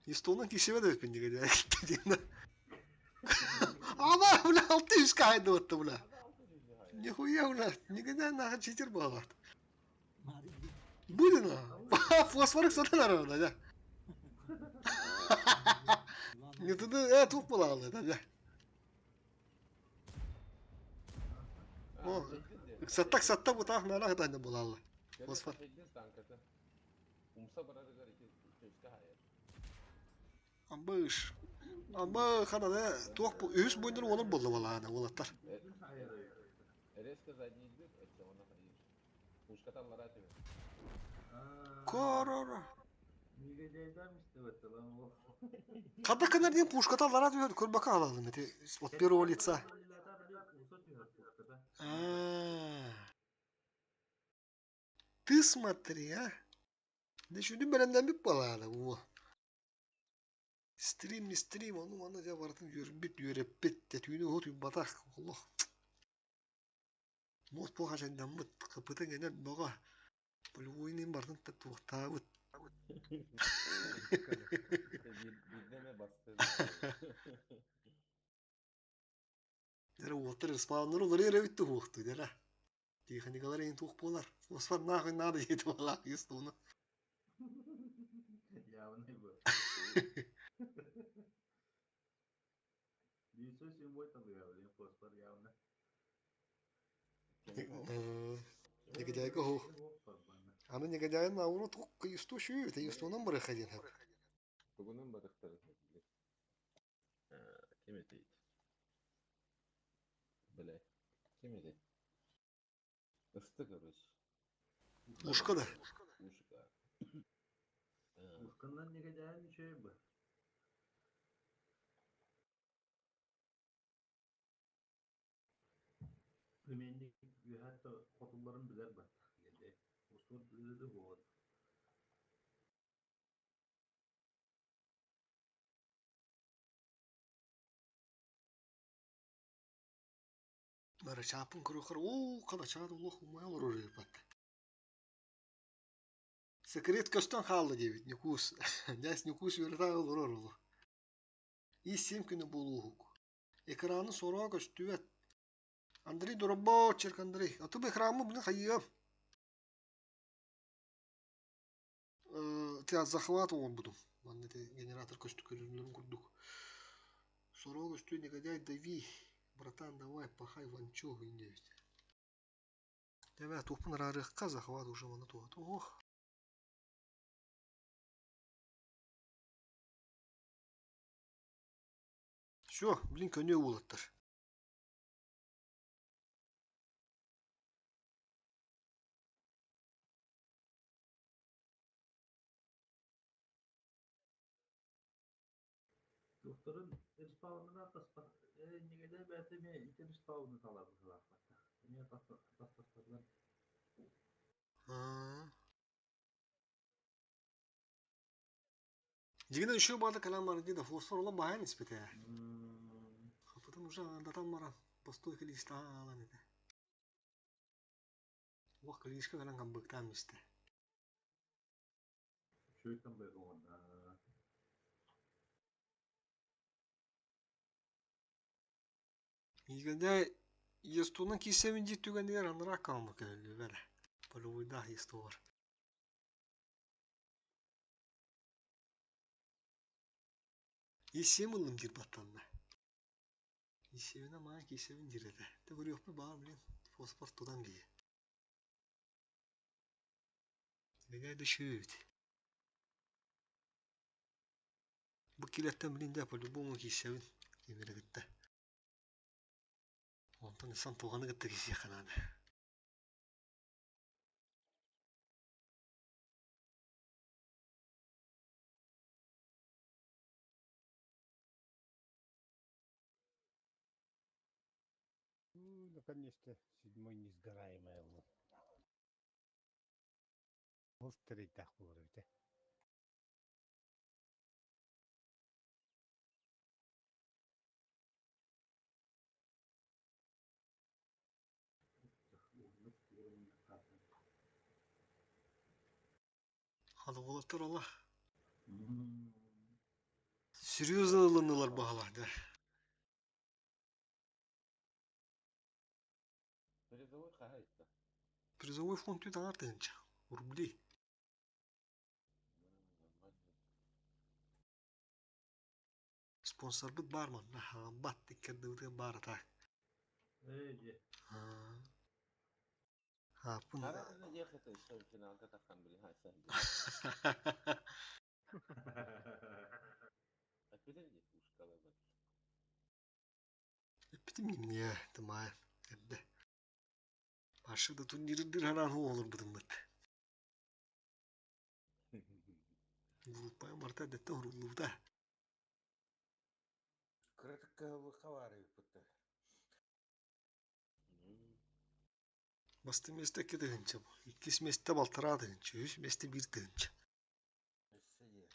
Естонан кисебе да өтпен деген. Ана, бля, 600 кайды батта, бля. Нихуя, бля, никогда нахуй читер была. Будет на. Фосфорик сатан арада, да. Не туда, тух была, да, да. О, саттак саттак бутах нара хатан була. Фосфор. Амбыш. Амбы хана да туох үс бойдун олор болду балаана олаттар. Резко задний дверь, это он охранишь. Пушка там ларати. Корора. Када канар ден пушка таллара түһөр көрбөкө алалым эти от первого лица. А. Ты смотри, а. Да шүнү бәрәндән бит балаана бу. Стрим не стрим, ону манна дьэ барытын үөрбүт, үөрэппит, түүнү уһут уйбатах, олох. Муос буох ачайдаммыт, кыпытын гэнэн бөҕө, полевойныйын барытын туохтаабыт. Бирдеме басты. Дьэ уоттар респауннар уларыйар эбит туһуохту, дьэ Тиэхиньикалар эйин туох буолар. Фосфор нахуй надо диэти буолаах естуну. Явный был. 907 талыга, фосфор явно. Негодяйка ху. Аны негодяйын ауру тук исту шүү, те истунан барыха диэн. Тугунан барыхтар. Ким этейт? Бля. Ким этейт? Ысты, короче. Ушка да. Ушка. Ушканнан негодяйын үчүгэй бу. Үменник үһәт хотулларын билэр бат. Устур биледи буолар. Бары чаапын көрөхөр, оо, қана чаат улух умай олорор бат. Секрет көстөн хаалла диэбит Ньукуус. Дьээс Ньукуус үөрэтэ олорор олу. И 7 күнү буолууһук. Экраны сороҕо көстүбэт. Андрей Доробочерк Андрей. А ту экрамы блин хайыам. Те захват оҥорбутум. Манна ити генератор көстү көрүнүлэрин курдук. Сороҕо көстүө негодяй дави. Братан, давай, пахай ванчо диэбит. Дьэ туохпун араарыахха захват уже манна туох. Ох. Все, блин, көнүө уолаттар. Тухтарын респаунына таспа негодяй бәте ме ити респауны талар быһылаах Эмиэ тастастарлар. Дьиҥинэн үчүгэй баҕайы кэлэн баран дии да фосфор олох баһаан испитэ. Хапытын уже андатан баран постой килиистаҕа аалан этэ. Олох килиискэ кэлэн хамбыктаан истэ. Үчүгэй камбэк оҥордо. Негодяй естунан киирсэбин диир түгэнигэр анараа аккаунна көһүллүбэт эрэ. Полевойдаах естугар. Исиэм ыллым диир баттанна. Исиэбинэ маҕан киирсэбин диир этэ. Дьэ көрүөхпүт баҕар блин фосфор тутан киһи. Негодяй да үчүгэй эбит. Бу килэттэн блин дьэ по-любому киирсэбин Тимири кытта. Онтон сан туоҕаны кытта киирсиэххэ наада. Наконец-то седьмой несгораемая был. Ол тэрэйдээх буолар эбит ээ. Халы уолаттар ола. Серьезно ылыннылар баһалар да. Призовой хаһайта. Призовой фонд тут аҥар тыһыынча рублей. Спонсорбут баар манна хаамбат иккэрдибитигэр баар ата. Хааппын Хара диэх это еще финалга тахан били хайса. Эппитин дии ушкалабыт. Эппитим нимне тымаайын эрдэ. Баршы да турнирдыр хараан олорбутуммут. Группа барта дэттэ уруллубута. Кыратык кыһыллыкка баар эбиппит. Басты месте 2 тыһыынча бу. Иккис месте 1,5 тыһыынча, үһүс месте 1 тыһыынча. Өссө дии.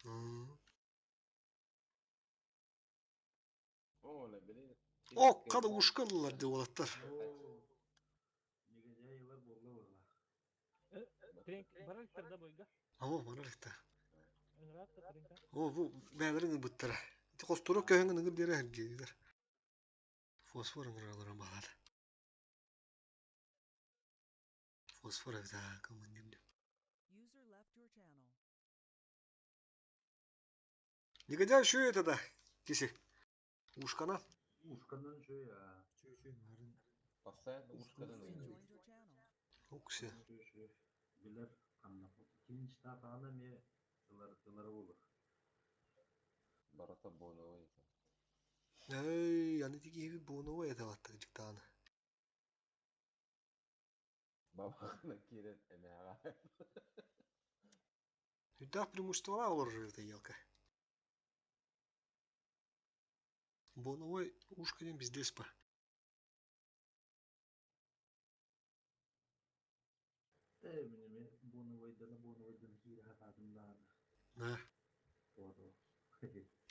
О, били О, хада ушка ыллылар дии уолаттар. Барар да бойга. О, барар да. О, бу бэйэлэрин ылбыттара. Ити хостору көһөҥ ыныгыр диэри эргиэллэр. Фосфор ыҥыралара баҕар. Фосфор эбит аа, командир. User left your channel. Негодяй что это да? Киси. Ушкана. Ушканан үчүгэй аа. Үчүгэй марын. Постоянно ушканан User joined your channel. Уксе. Үчүгэй үчүгэй. Билэр ханна клинчтаатаҕына эмиэ ылар ылара буолар. Барыта боновой. Эй, аны тиги буоновой это баттар дьыктааны. Бабахына киирэн эмээҕэ. Үрдээх преимуществолаах олорор это елка. Боновой ушка диэн биздес па. Ээ мин эмиэ буонабайдана буонабайдана киирэ сатаатым даҕаны. Да. Туоду.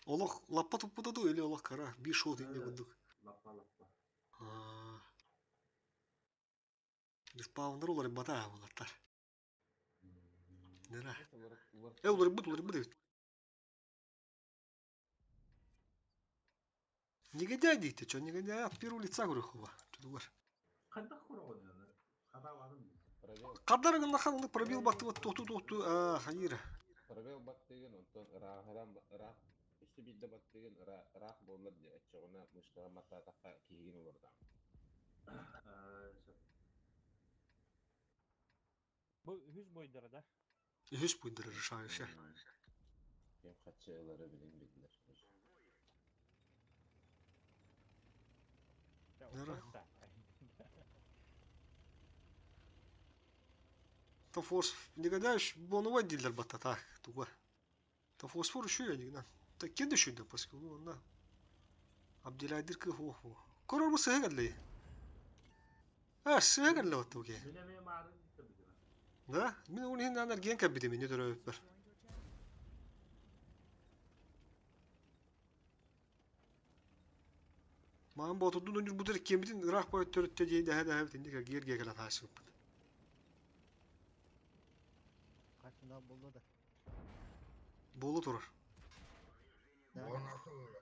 Олох лаппа туппута дуу или олох кара биир шоу инне курдук. Лаппа лаппа. Аа. Респауннар уларыйбата булаттар. Нера. Э уларыйбыт уларыйбыт эбит. Негодяй диите, чё негодяй от первого лица говорю Чудугар. Хайдах кураҕын аны? Хатаабатым дии. Пробел. Хаддар гыннахан оны пробил баттыбыт тохту тохту аа хайыр. Пробел баттыгын онтон ырааҕыран ыраах үстү биирдэ баттыгын ыраах буоллар дии оччоҕуна мышкаҕа маттаатахха киһигин олордаҕын. Аа, сөп. Бу үһүс бойдара да. Үһүс буйдары решающая. Ким хаччы ылары билин биллэр. Нера. То фос негодяй боновой дилер баттата туга. То фосфор еще я не Та кеды еще да паскал на. Абделядир кы хо хо. Корор бу сыгадли. А сыгадли вот туге. Мин эмиэ маарын иттэ Да? Мин уни энерген кабиде мени User төрөппөр. joined your channel. Маан ботурдун өнүр бутер кемитин ырах бой төрөттө дии дэһэ дэһэ битинник гер гегела таасыппыт. Хас финал буолла да. Болу турар. Да. Буонасы ыла.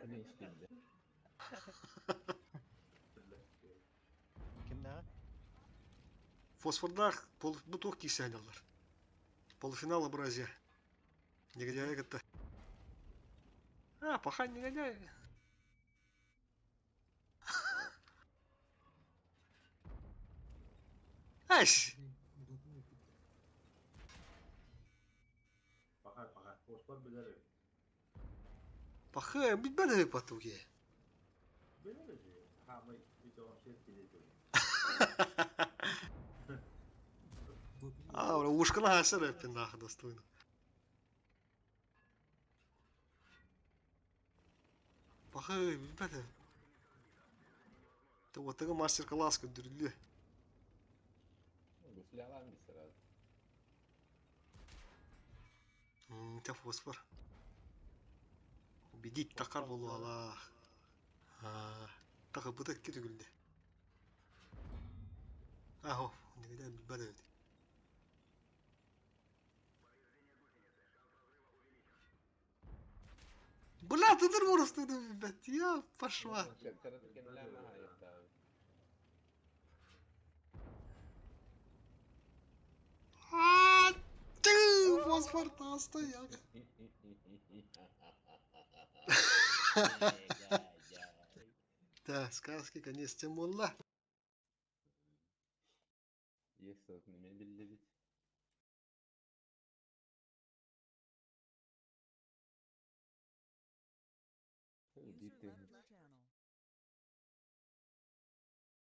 Кини истилде. Кимнээҕэ? Фосфордаах бу туох киисээнэллэр. Полуфинал Абразия. Негодяй кытта. А, паха негодяй. Ась! Паха паха. Фосфор билэр эбит. Паха, билбэт патуге. Билэр эбит. Хаамай бүтөҕүм сир килиэтин. А, ушкана хасар эппин нах достойно. Паха, билбэт. Туотага мастер-класс көрдөрүллүө. Гуслялаан бис сразу. Те фосфор. Убедить такар буолуолаах. Тахыбыта икки түгүлдэ. Ахо, никогда билбэт эбит. Бля, ты просто билбэт. Я пошла. А, ты фосфор стояк. Да, сказки конец тем буолла. Есть неме биллибит. User left your channel.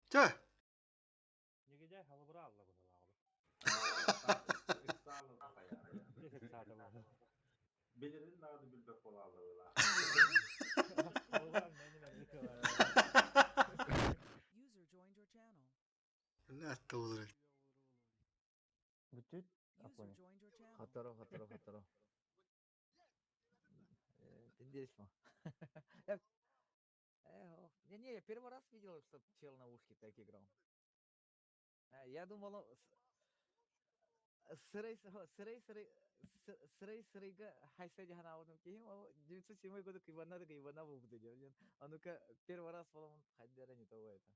Чэ. Негедей халыбыра алла быһылааҕы. Билерин даҕаны билбэт буолааллар. User joined your channel. Ләтті olur. Бүтүт User Апоня. joined your channel. Хаторо, хаторо, хаторо. Интересно. Я- ох, Не, не, я первый раз видел, что чел на ушке так играл. Я думал, он сырой, сырой, сырой, сырой, сырыйга хайса жаһанаабытым киһим, ол 907 году Ивана да Ивана буолбут диэн. А ну-ка, первый раз буоламмын хайдара не того это.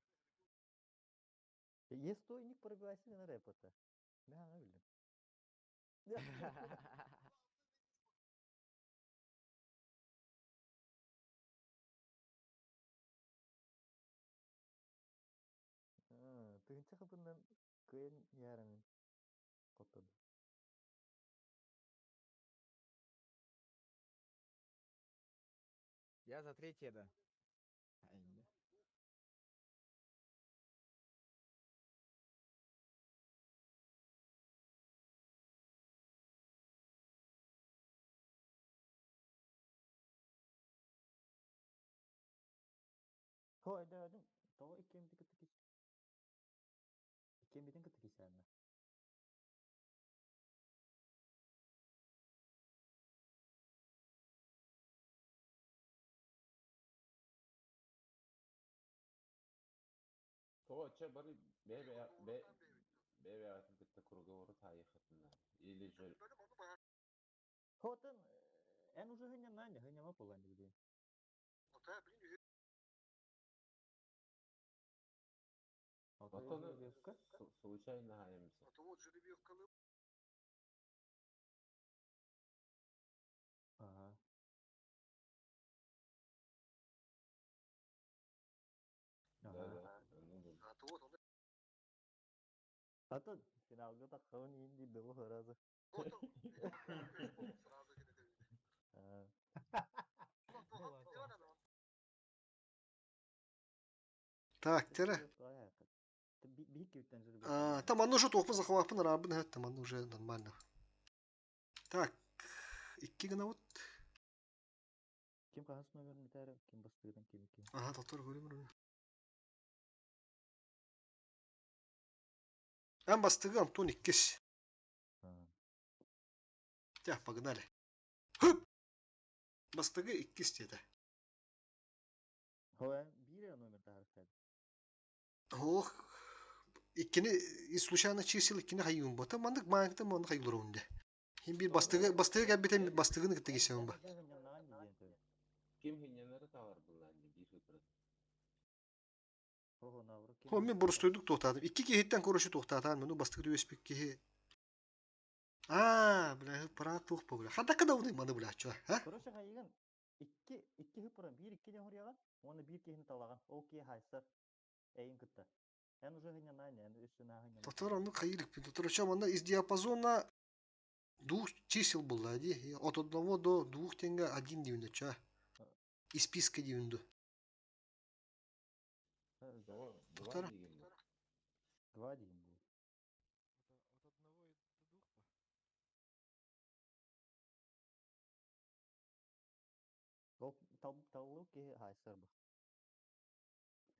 Есть стойник пробивайся на рэп это. Мен аны билдим. Тыгынча хапындан кыйын ярамын. Котторду. Я за третье, да. Ай, не. Хо айдаадым. Тоҕо иккиэммитин кытта кис. Иккиэммитин кытта кисээннэ. Тоҕо чэ бары бэйэ бэйэ кытта круговору таайыхытына. Или же Хотын эн уже хынньаннаан хынньама буолан дии. Отон случайно хаемся. Ага. Да, да. Ну, да. А то финалга таххабын иин диир да сразу. Так, тере. А, там оно же туохпун захваппын араабын эһэт, там оно уже нормально. Так, икки гына вот. Ким хаһыс номерин бүтээр, ким бастыырын, ким икки. Ага, доктор көрүмөр. Эн бастыгы Антон иккис. Тя, погнали. Хүп! Бастыгы иккис диэтэ. Хо эн биир номер таһарыктаады. Ох, иккини и случайно чисел иккини хайыым бота. Мандык маанкта маннык хайылар унде. Хим бир бастыгы бастыгы кэлбитен бастыгыны кытта кисэбин ба. Ким хиннянары талар буллаан биир хыпыры. Хо наоборот. Хо мен боростойдук туохтаатым. Икки киһиттэн короче туохтаатаан муну бастыгы түбэспит киһи. А, бля, пора туох бу бля. Хадакка да уны маны бля, чё, а? Короче хайыгын икки икки хыпырын биир икки диэн хоруйаҕын уонна биир киһини талаҕын. Ол киһи хайсар эйин кытта. Эн уже хынньанаан эн өссө нааһын Татар аны хайырык. Татар чё, манда из диапазона двух чисел было, ди. От одного до двух тенге один дивинде, чё? Из списка дивинду. Два Доктор? деген бу. Два деген бу. От одного и до двух па? Ол тал таллы киһи хайсар бу.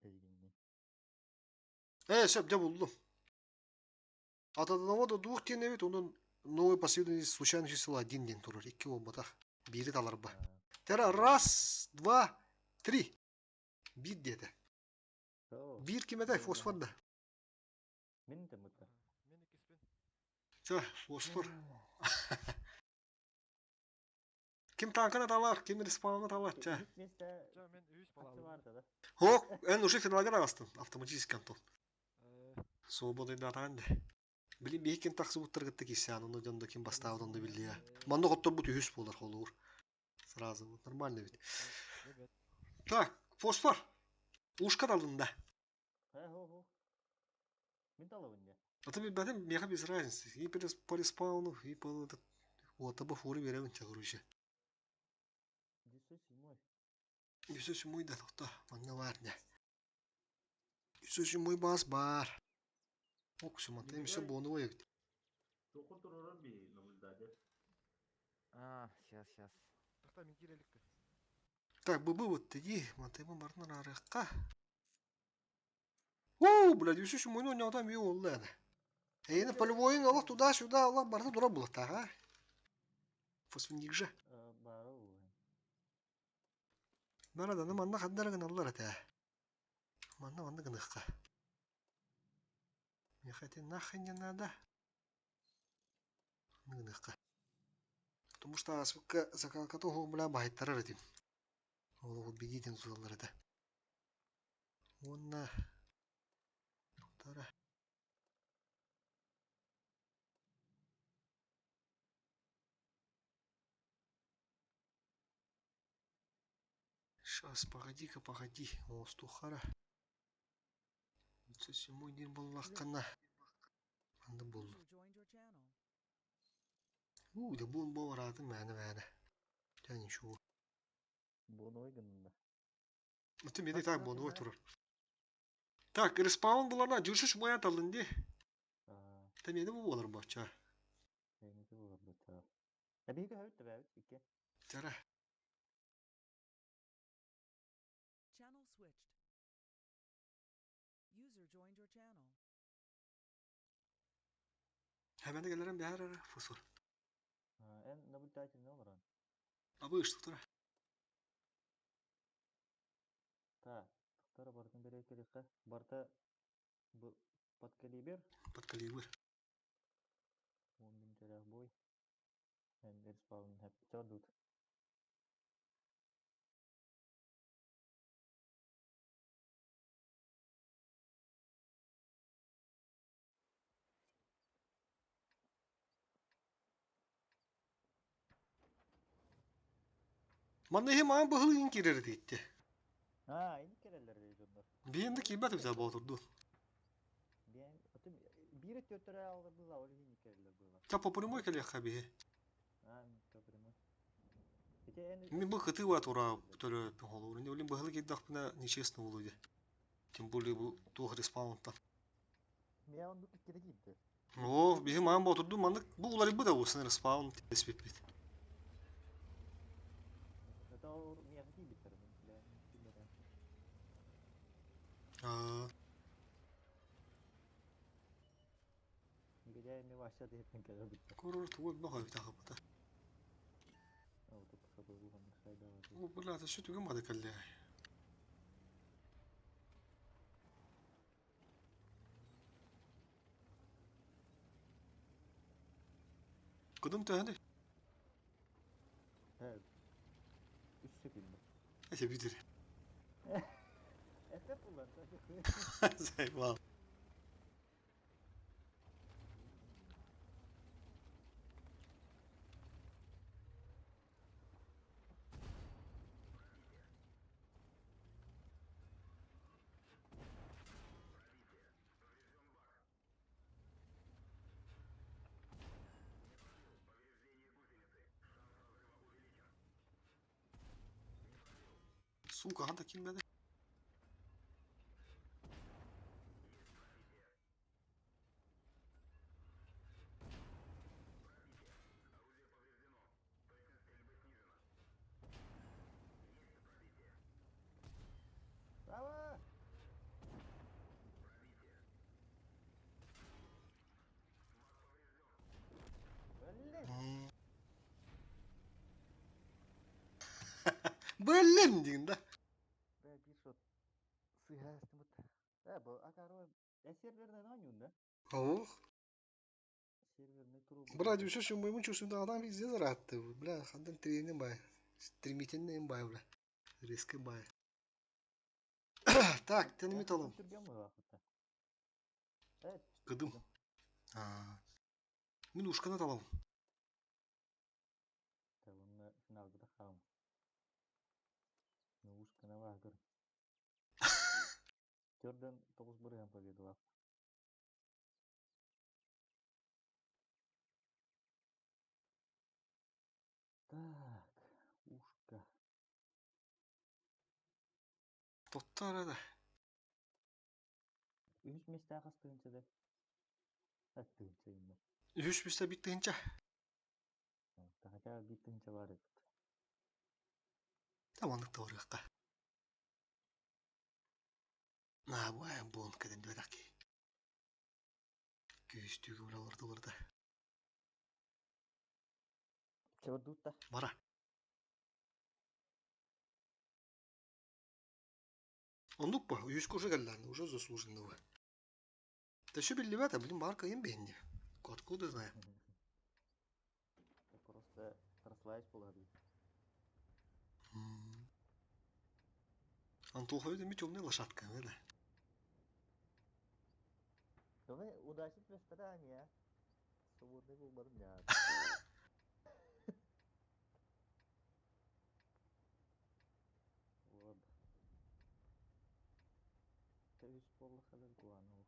Эйигинни. Сөп, дьэ буллум. От одного до двух диэн эбит, онон новый последовательность случайных чисел один диэн турар, икки буолбатах. Биири таларба. Тера раз, два, три. Биир диэтэ. Биир ким этэй? Фосфор да. Мин тымыта. Мин иккиспин. Чэ, фосфор. Ким танканы талар, ким респауны талар, чэ. Үс миэстэ Чэ, мен үс харчы балалым. баар да. Хок, эн уже финалга таҕыстын, автоматически Антон. Э, Свободайдаатаҕын да. Билин биһи ким тахсыбыттар кытта киирсээн, онно дьон да ким бастаабыт онно биллиэ. Манна хотторбут үһүс буолар холуур. Сразу вот нормально ведь. Ребят. Так, фосфор. Ушка талында. Хэ, хо, хо. Мин талабын дьэ. А то билбэтим, миэхэ без разницы. И по респауну, и по этот... Вот, таба фуры беремин ча, короче. 907. 907 да, тоқта, манна бар не. 907 бас бар. Ок, сумата, все боновой эбит. Тоқыр тұрырын би наблюдатель. А, сейчас, сейчас. Тахта мен кирелекпин. Так, ББ вот иди, матайбын бартын арыққа. Уу, блядь, 907 ойнаудан үй олды әні. Эйні полевойын алақ туда-сюда, алақ барды дура болады, ага. Фосфоник же. Бары уу. Нараданы манна хаддарыгын аллар этэ. Манна манна гыныхха. Мне это нахрен не надо. Гыныхха. Потому что аспыкка закалкатын ху бля баһыттарар этим. Ол бигитин туталлар этэ. Уонна тара. Сейчас, погоди-ка, погоди. О, стухара. 37 день был лахкана. Анда болду. User joined your channel. У, да бун бу баратын мәне мәне. Жа ничего. Боновой гынна. Это менде так боновой турар. Так, респаун буларна жүршүш моя талынди. Та менде бу болар бача. Эңизи болар бача. Э, биһиги хөбүт да бэбит икки. Тара. Channel switched. User joined your channel. Hemen de gelirim bir her ara fosfor. Эн наблюдатель не олорон. Абы ышты тура. Та, тахтара бартын бере керекке. Барта бу под калибр. Под калибр. Он мин терах бой. Эн респаун хэп чордут. Манна хем аан быһылыгын кирер дейт. А, ини кереллер дейт оннор. Биенде кийбет бизэ боотурду. Биэн, отум биир төттөрө алгы была, ол ини кереллер была. Та по прямой келиэхха биһи. А, по прямой. Ити эн Мен бу кытыва тура төлө холур. Не үлем быһылык иддахпына нечестно болуйду. Тем более бу туох респаунтан. Мия оннук икките киирди. О, биһи маан боотурду маннык бу уларыйбыт да бусын респаун теспиппит. Это ол мияха киирбиттер. Бля, кимдер. Аа, Негодяй ми вася дейттен келе битте. Корор тугу баха битаха бата. Ол туп сабы булган хайдага. О, бля, это что түгэн бады калле. Кудум төһөнү. Хэ. 3 секунд. Эсе битир. Это булан. Заебал. Сука, ханта киммеде. Браво! Блин диин да. Бля, биир шот сыыһа астымыт. Э, бу акаро э сервернен оонньуун да? Ох. Серверный туру Бра, быһыыта. все, что мы чувствуем, да, там везде зарад, бля, хандан тренинг бай. Стремительный бай, бля. Резкий бай. Так, Эн теними эн талым. түргэн быһыылаах Э, Кыдым. кыдым. А, Мин ушкана талам. Та уонна финалга да хаалым. Наушкана баар Төрдөн тоҕус бырыһан победалаах. Так, ушка. Тоттара да. Үһүс миэстээх хас тыһыынча Тыһыынча иннэ. Үһүс бүстэ бит тыһынча. Хотя биир тыһыынча баар эбит. Таманнык тавырыаққа. На, бу айан буон кеден дөдаки. Күйістүүгө бара барды барда. Чабырдуутта. Бара. Оннук по, үһүскэ уже кэллээн, уже заслуженного. Да все биллибэт, блин, Марка им бенди. Откуда знаю? Просто расслабить буолар. Антоха ми темная лошадка, да? Давай удачи тебе старания. Свободный был дня. Вот. Үс буолла халар куану.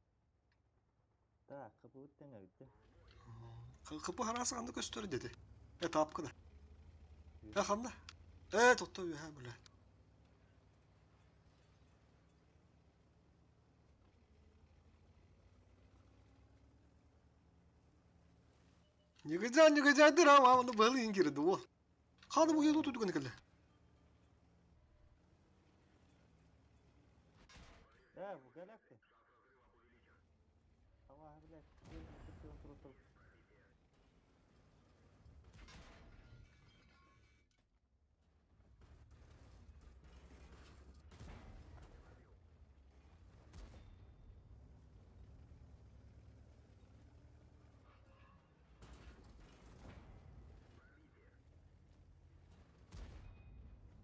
Так, капы тэҥэ бүттэ. Кыпы харасы анды көстөр dedi. E тапкы да. E ханна? Э тотто үһә бля. Негодяй, негодяй, дыра, мама, был ингирdi о. Ханы бу елу тутуган кэллэ. Э, бу галакты. Ава, блядь, тур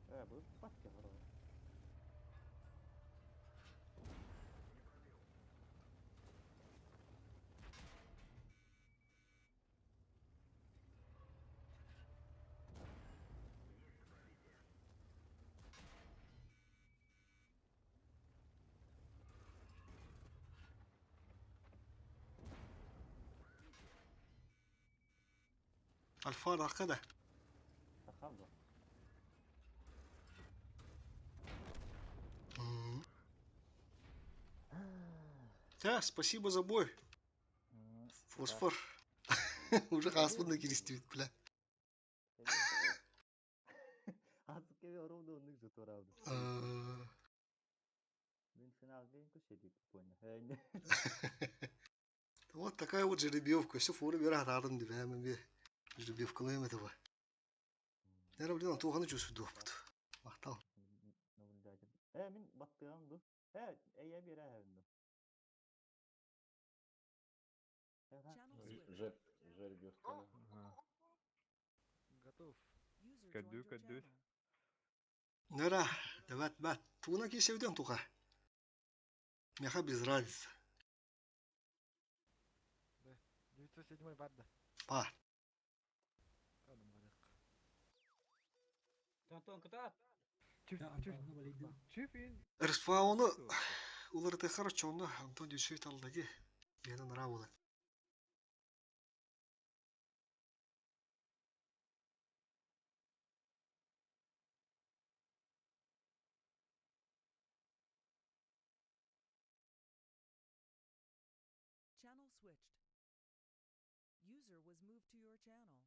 Э, бу патка бар. Альфа ракы да. Сахал бу. Да, спасибо за бой. Фосфор. Уже хаспын киристибит, бля. Азык ровно оннук же тураабыт. Мин финалга көшеди понял. Вот такая вот жеребьевка. Все форы бера радым деп әмін бе. Жеребьевкалайым этого. Нәрі блин, Антоханы чувствую допыт. Мақтал. Наблюдатель. Э, мин баттыгам ду. Э, эйе бирэ ду. Жеребьевка. Готов. Кадю, кадю. Нера, давай, бат. Туна кисевден туха. Меха без разницы. Да. 907 барда. Па. Адам барык. Антон, кытаат. Чүп, чүп. Чүп. Респауны уларыты хорошо, Антон Дюшевит алдаги. Мені нравило. Channel switched. User was moved to your channel.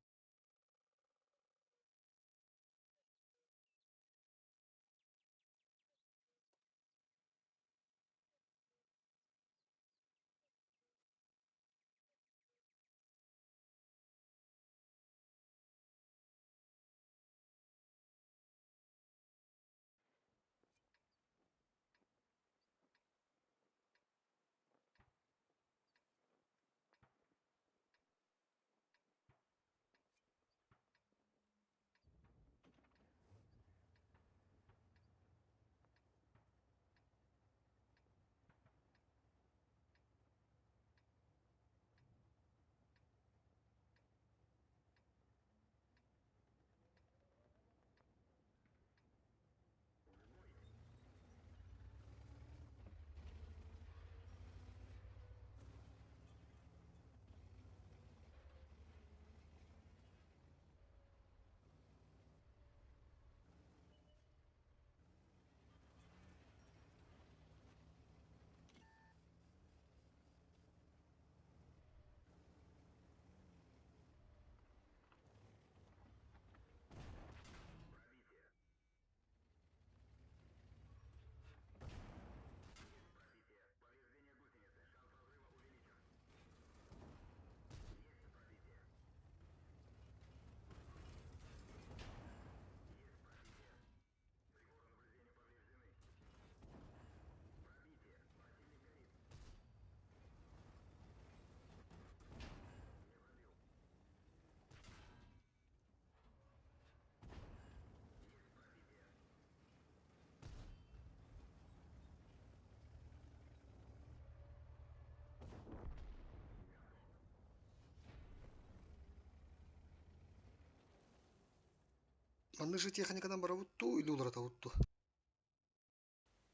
Маннык же техниканан барабыт дуу или уларытабыт дуу?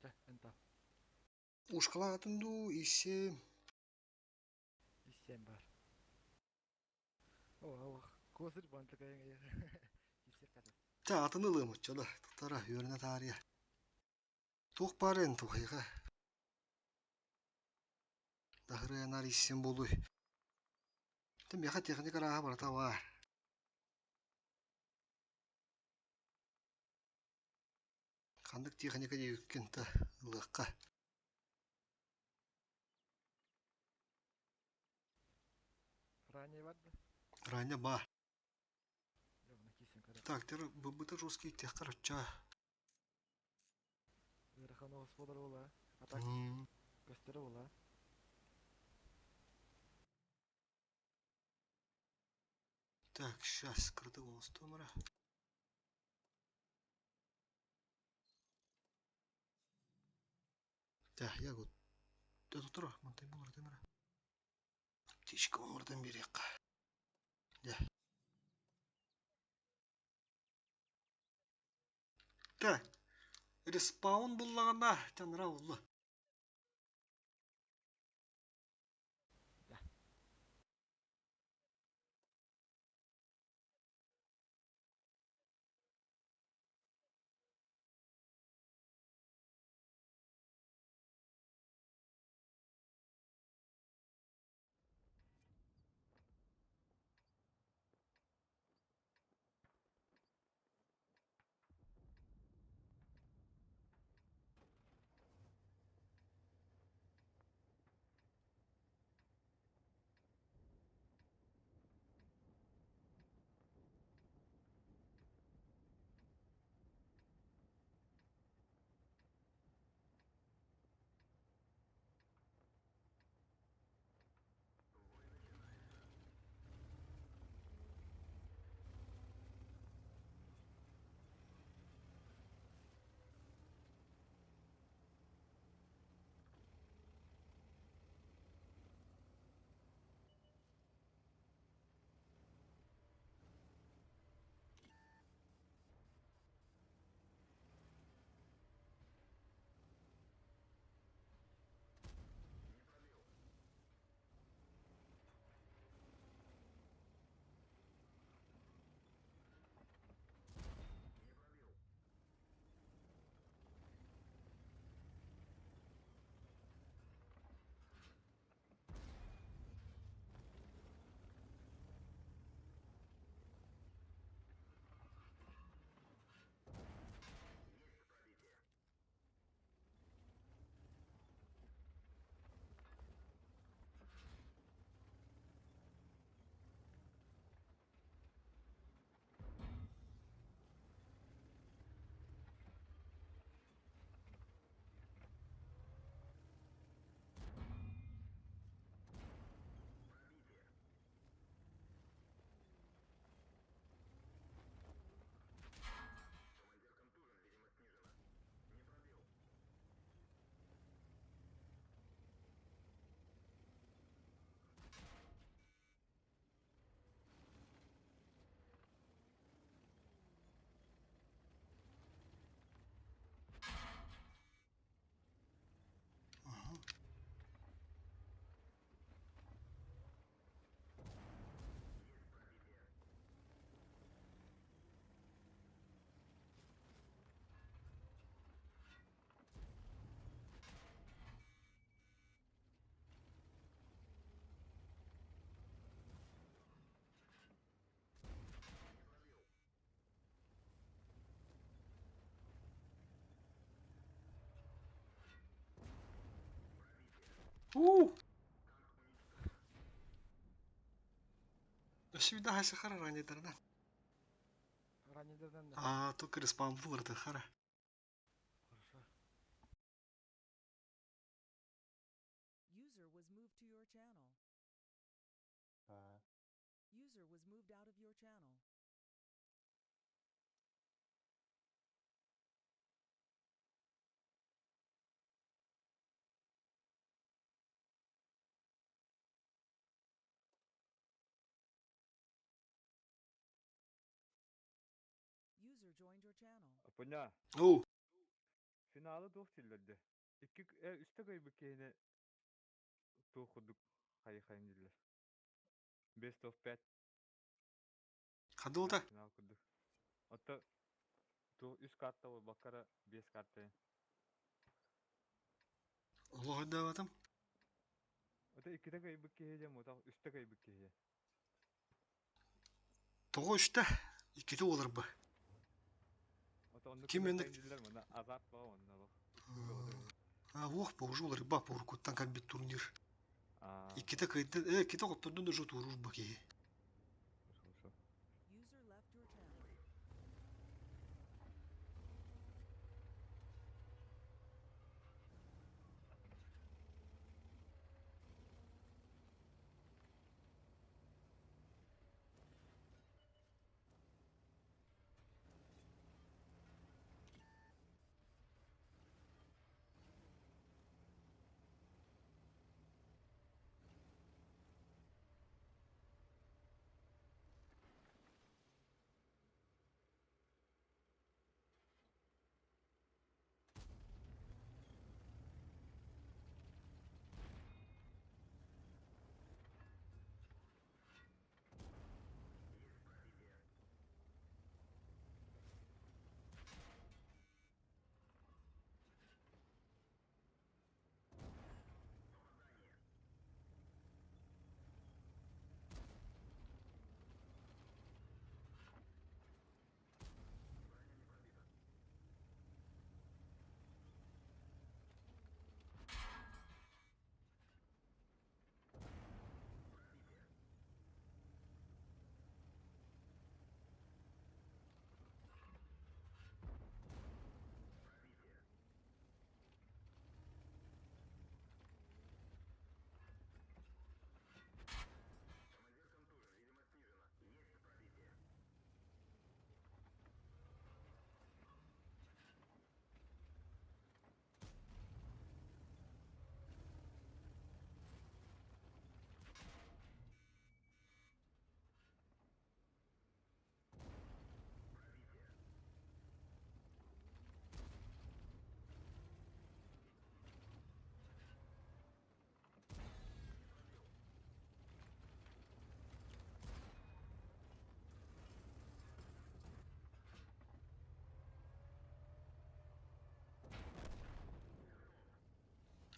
Чэ, эн тал. Ушкалаатын дуу, исем. Исем бар. О, ох, козырь бан такая. Исек ката. Чэ, атын ылыам оччо да. Тара, үөрэнэ таарыйа. Туох баар эн тухайга. Дахырыанаар иссем буолуй. Тэ миэхэ техника арааһа барыта баар. Ханнык техника диэбиккин та ылыахха. Ранее бар да? Ранее баар. Явно кисен көрө. Так, тэр быбыты русский тех короче. Ыарахан оҕус буолар буола. А так көстөрө буола. Так, сейчас кырды оҥостуом эрэ. Так, я вот. Тура, мантай булар темера. Птичка оҥордон биэриэххэ. Дьэ. Так, респаун буллаҕына чанара улла. Да. У! Өссө хара ранедарынан. Ранедарынан да. А, только респаун булар хара. Хорошо. User was moved to your channel. А, User was moved out of your channel. User User joined your channel. Апыня. Оу. Финалы туох дииллэр Икки үстэ кыайбыт киһини туох курдук хайы-хайын дииллэр. Best of 5. Хадылта. Финал курдук. Отто туох үс карта буолбакка биэс карта. Олох өйдөөбөтүм. Ото иккитэ кыайбыт киһи диэн мутах үстэ кыайбыт киһи. Тоҕо үстэ? Иккитэ буолар бу. Ото оннук Ким кыайан инник дииллэр мына азарт баа онно олох. А, уох бу уже уларыйба бу уруккуттан кэлбит турнир. Иккитэ кыайдын, иккитэ хоттордун уже туоруур бу киһи. Хорошо. User left your channel.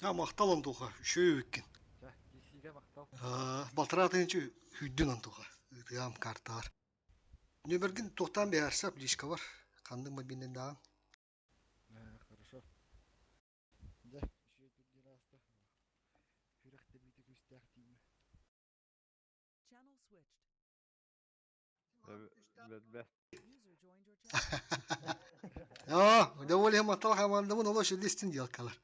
А, махтал Антоха, үчүгэй эбиккин. Чэ, киирсиигэ махтал. Балтараа тыһыынча сүүрдүн Антоха, ыытыам картаар. Нүөмэргин туохтаан быһаарсап личкабар, ханнык мобильнайдааҕын. Хорошо. Дьэ, үчүгэй турнир ааста. Күрэх тэбиитэ күүстээх тииймэ. Channel switched. Бэрт User joined your channel. Аа, довольно махтал хамаандабын олох үчүгэй истин диалкалар.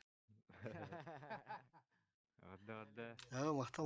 Эҕэрдэ, эҕэрдэ. Аа, махтал.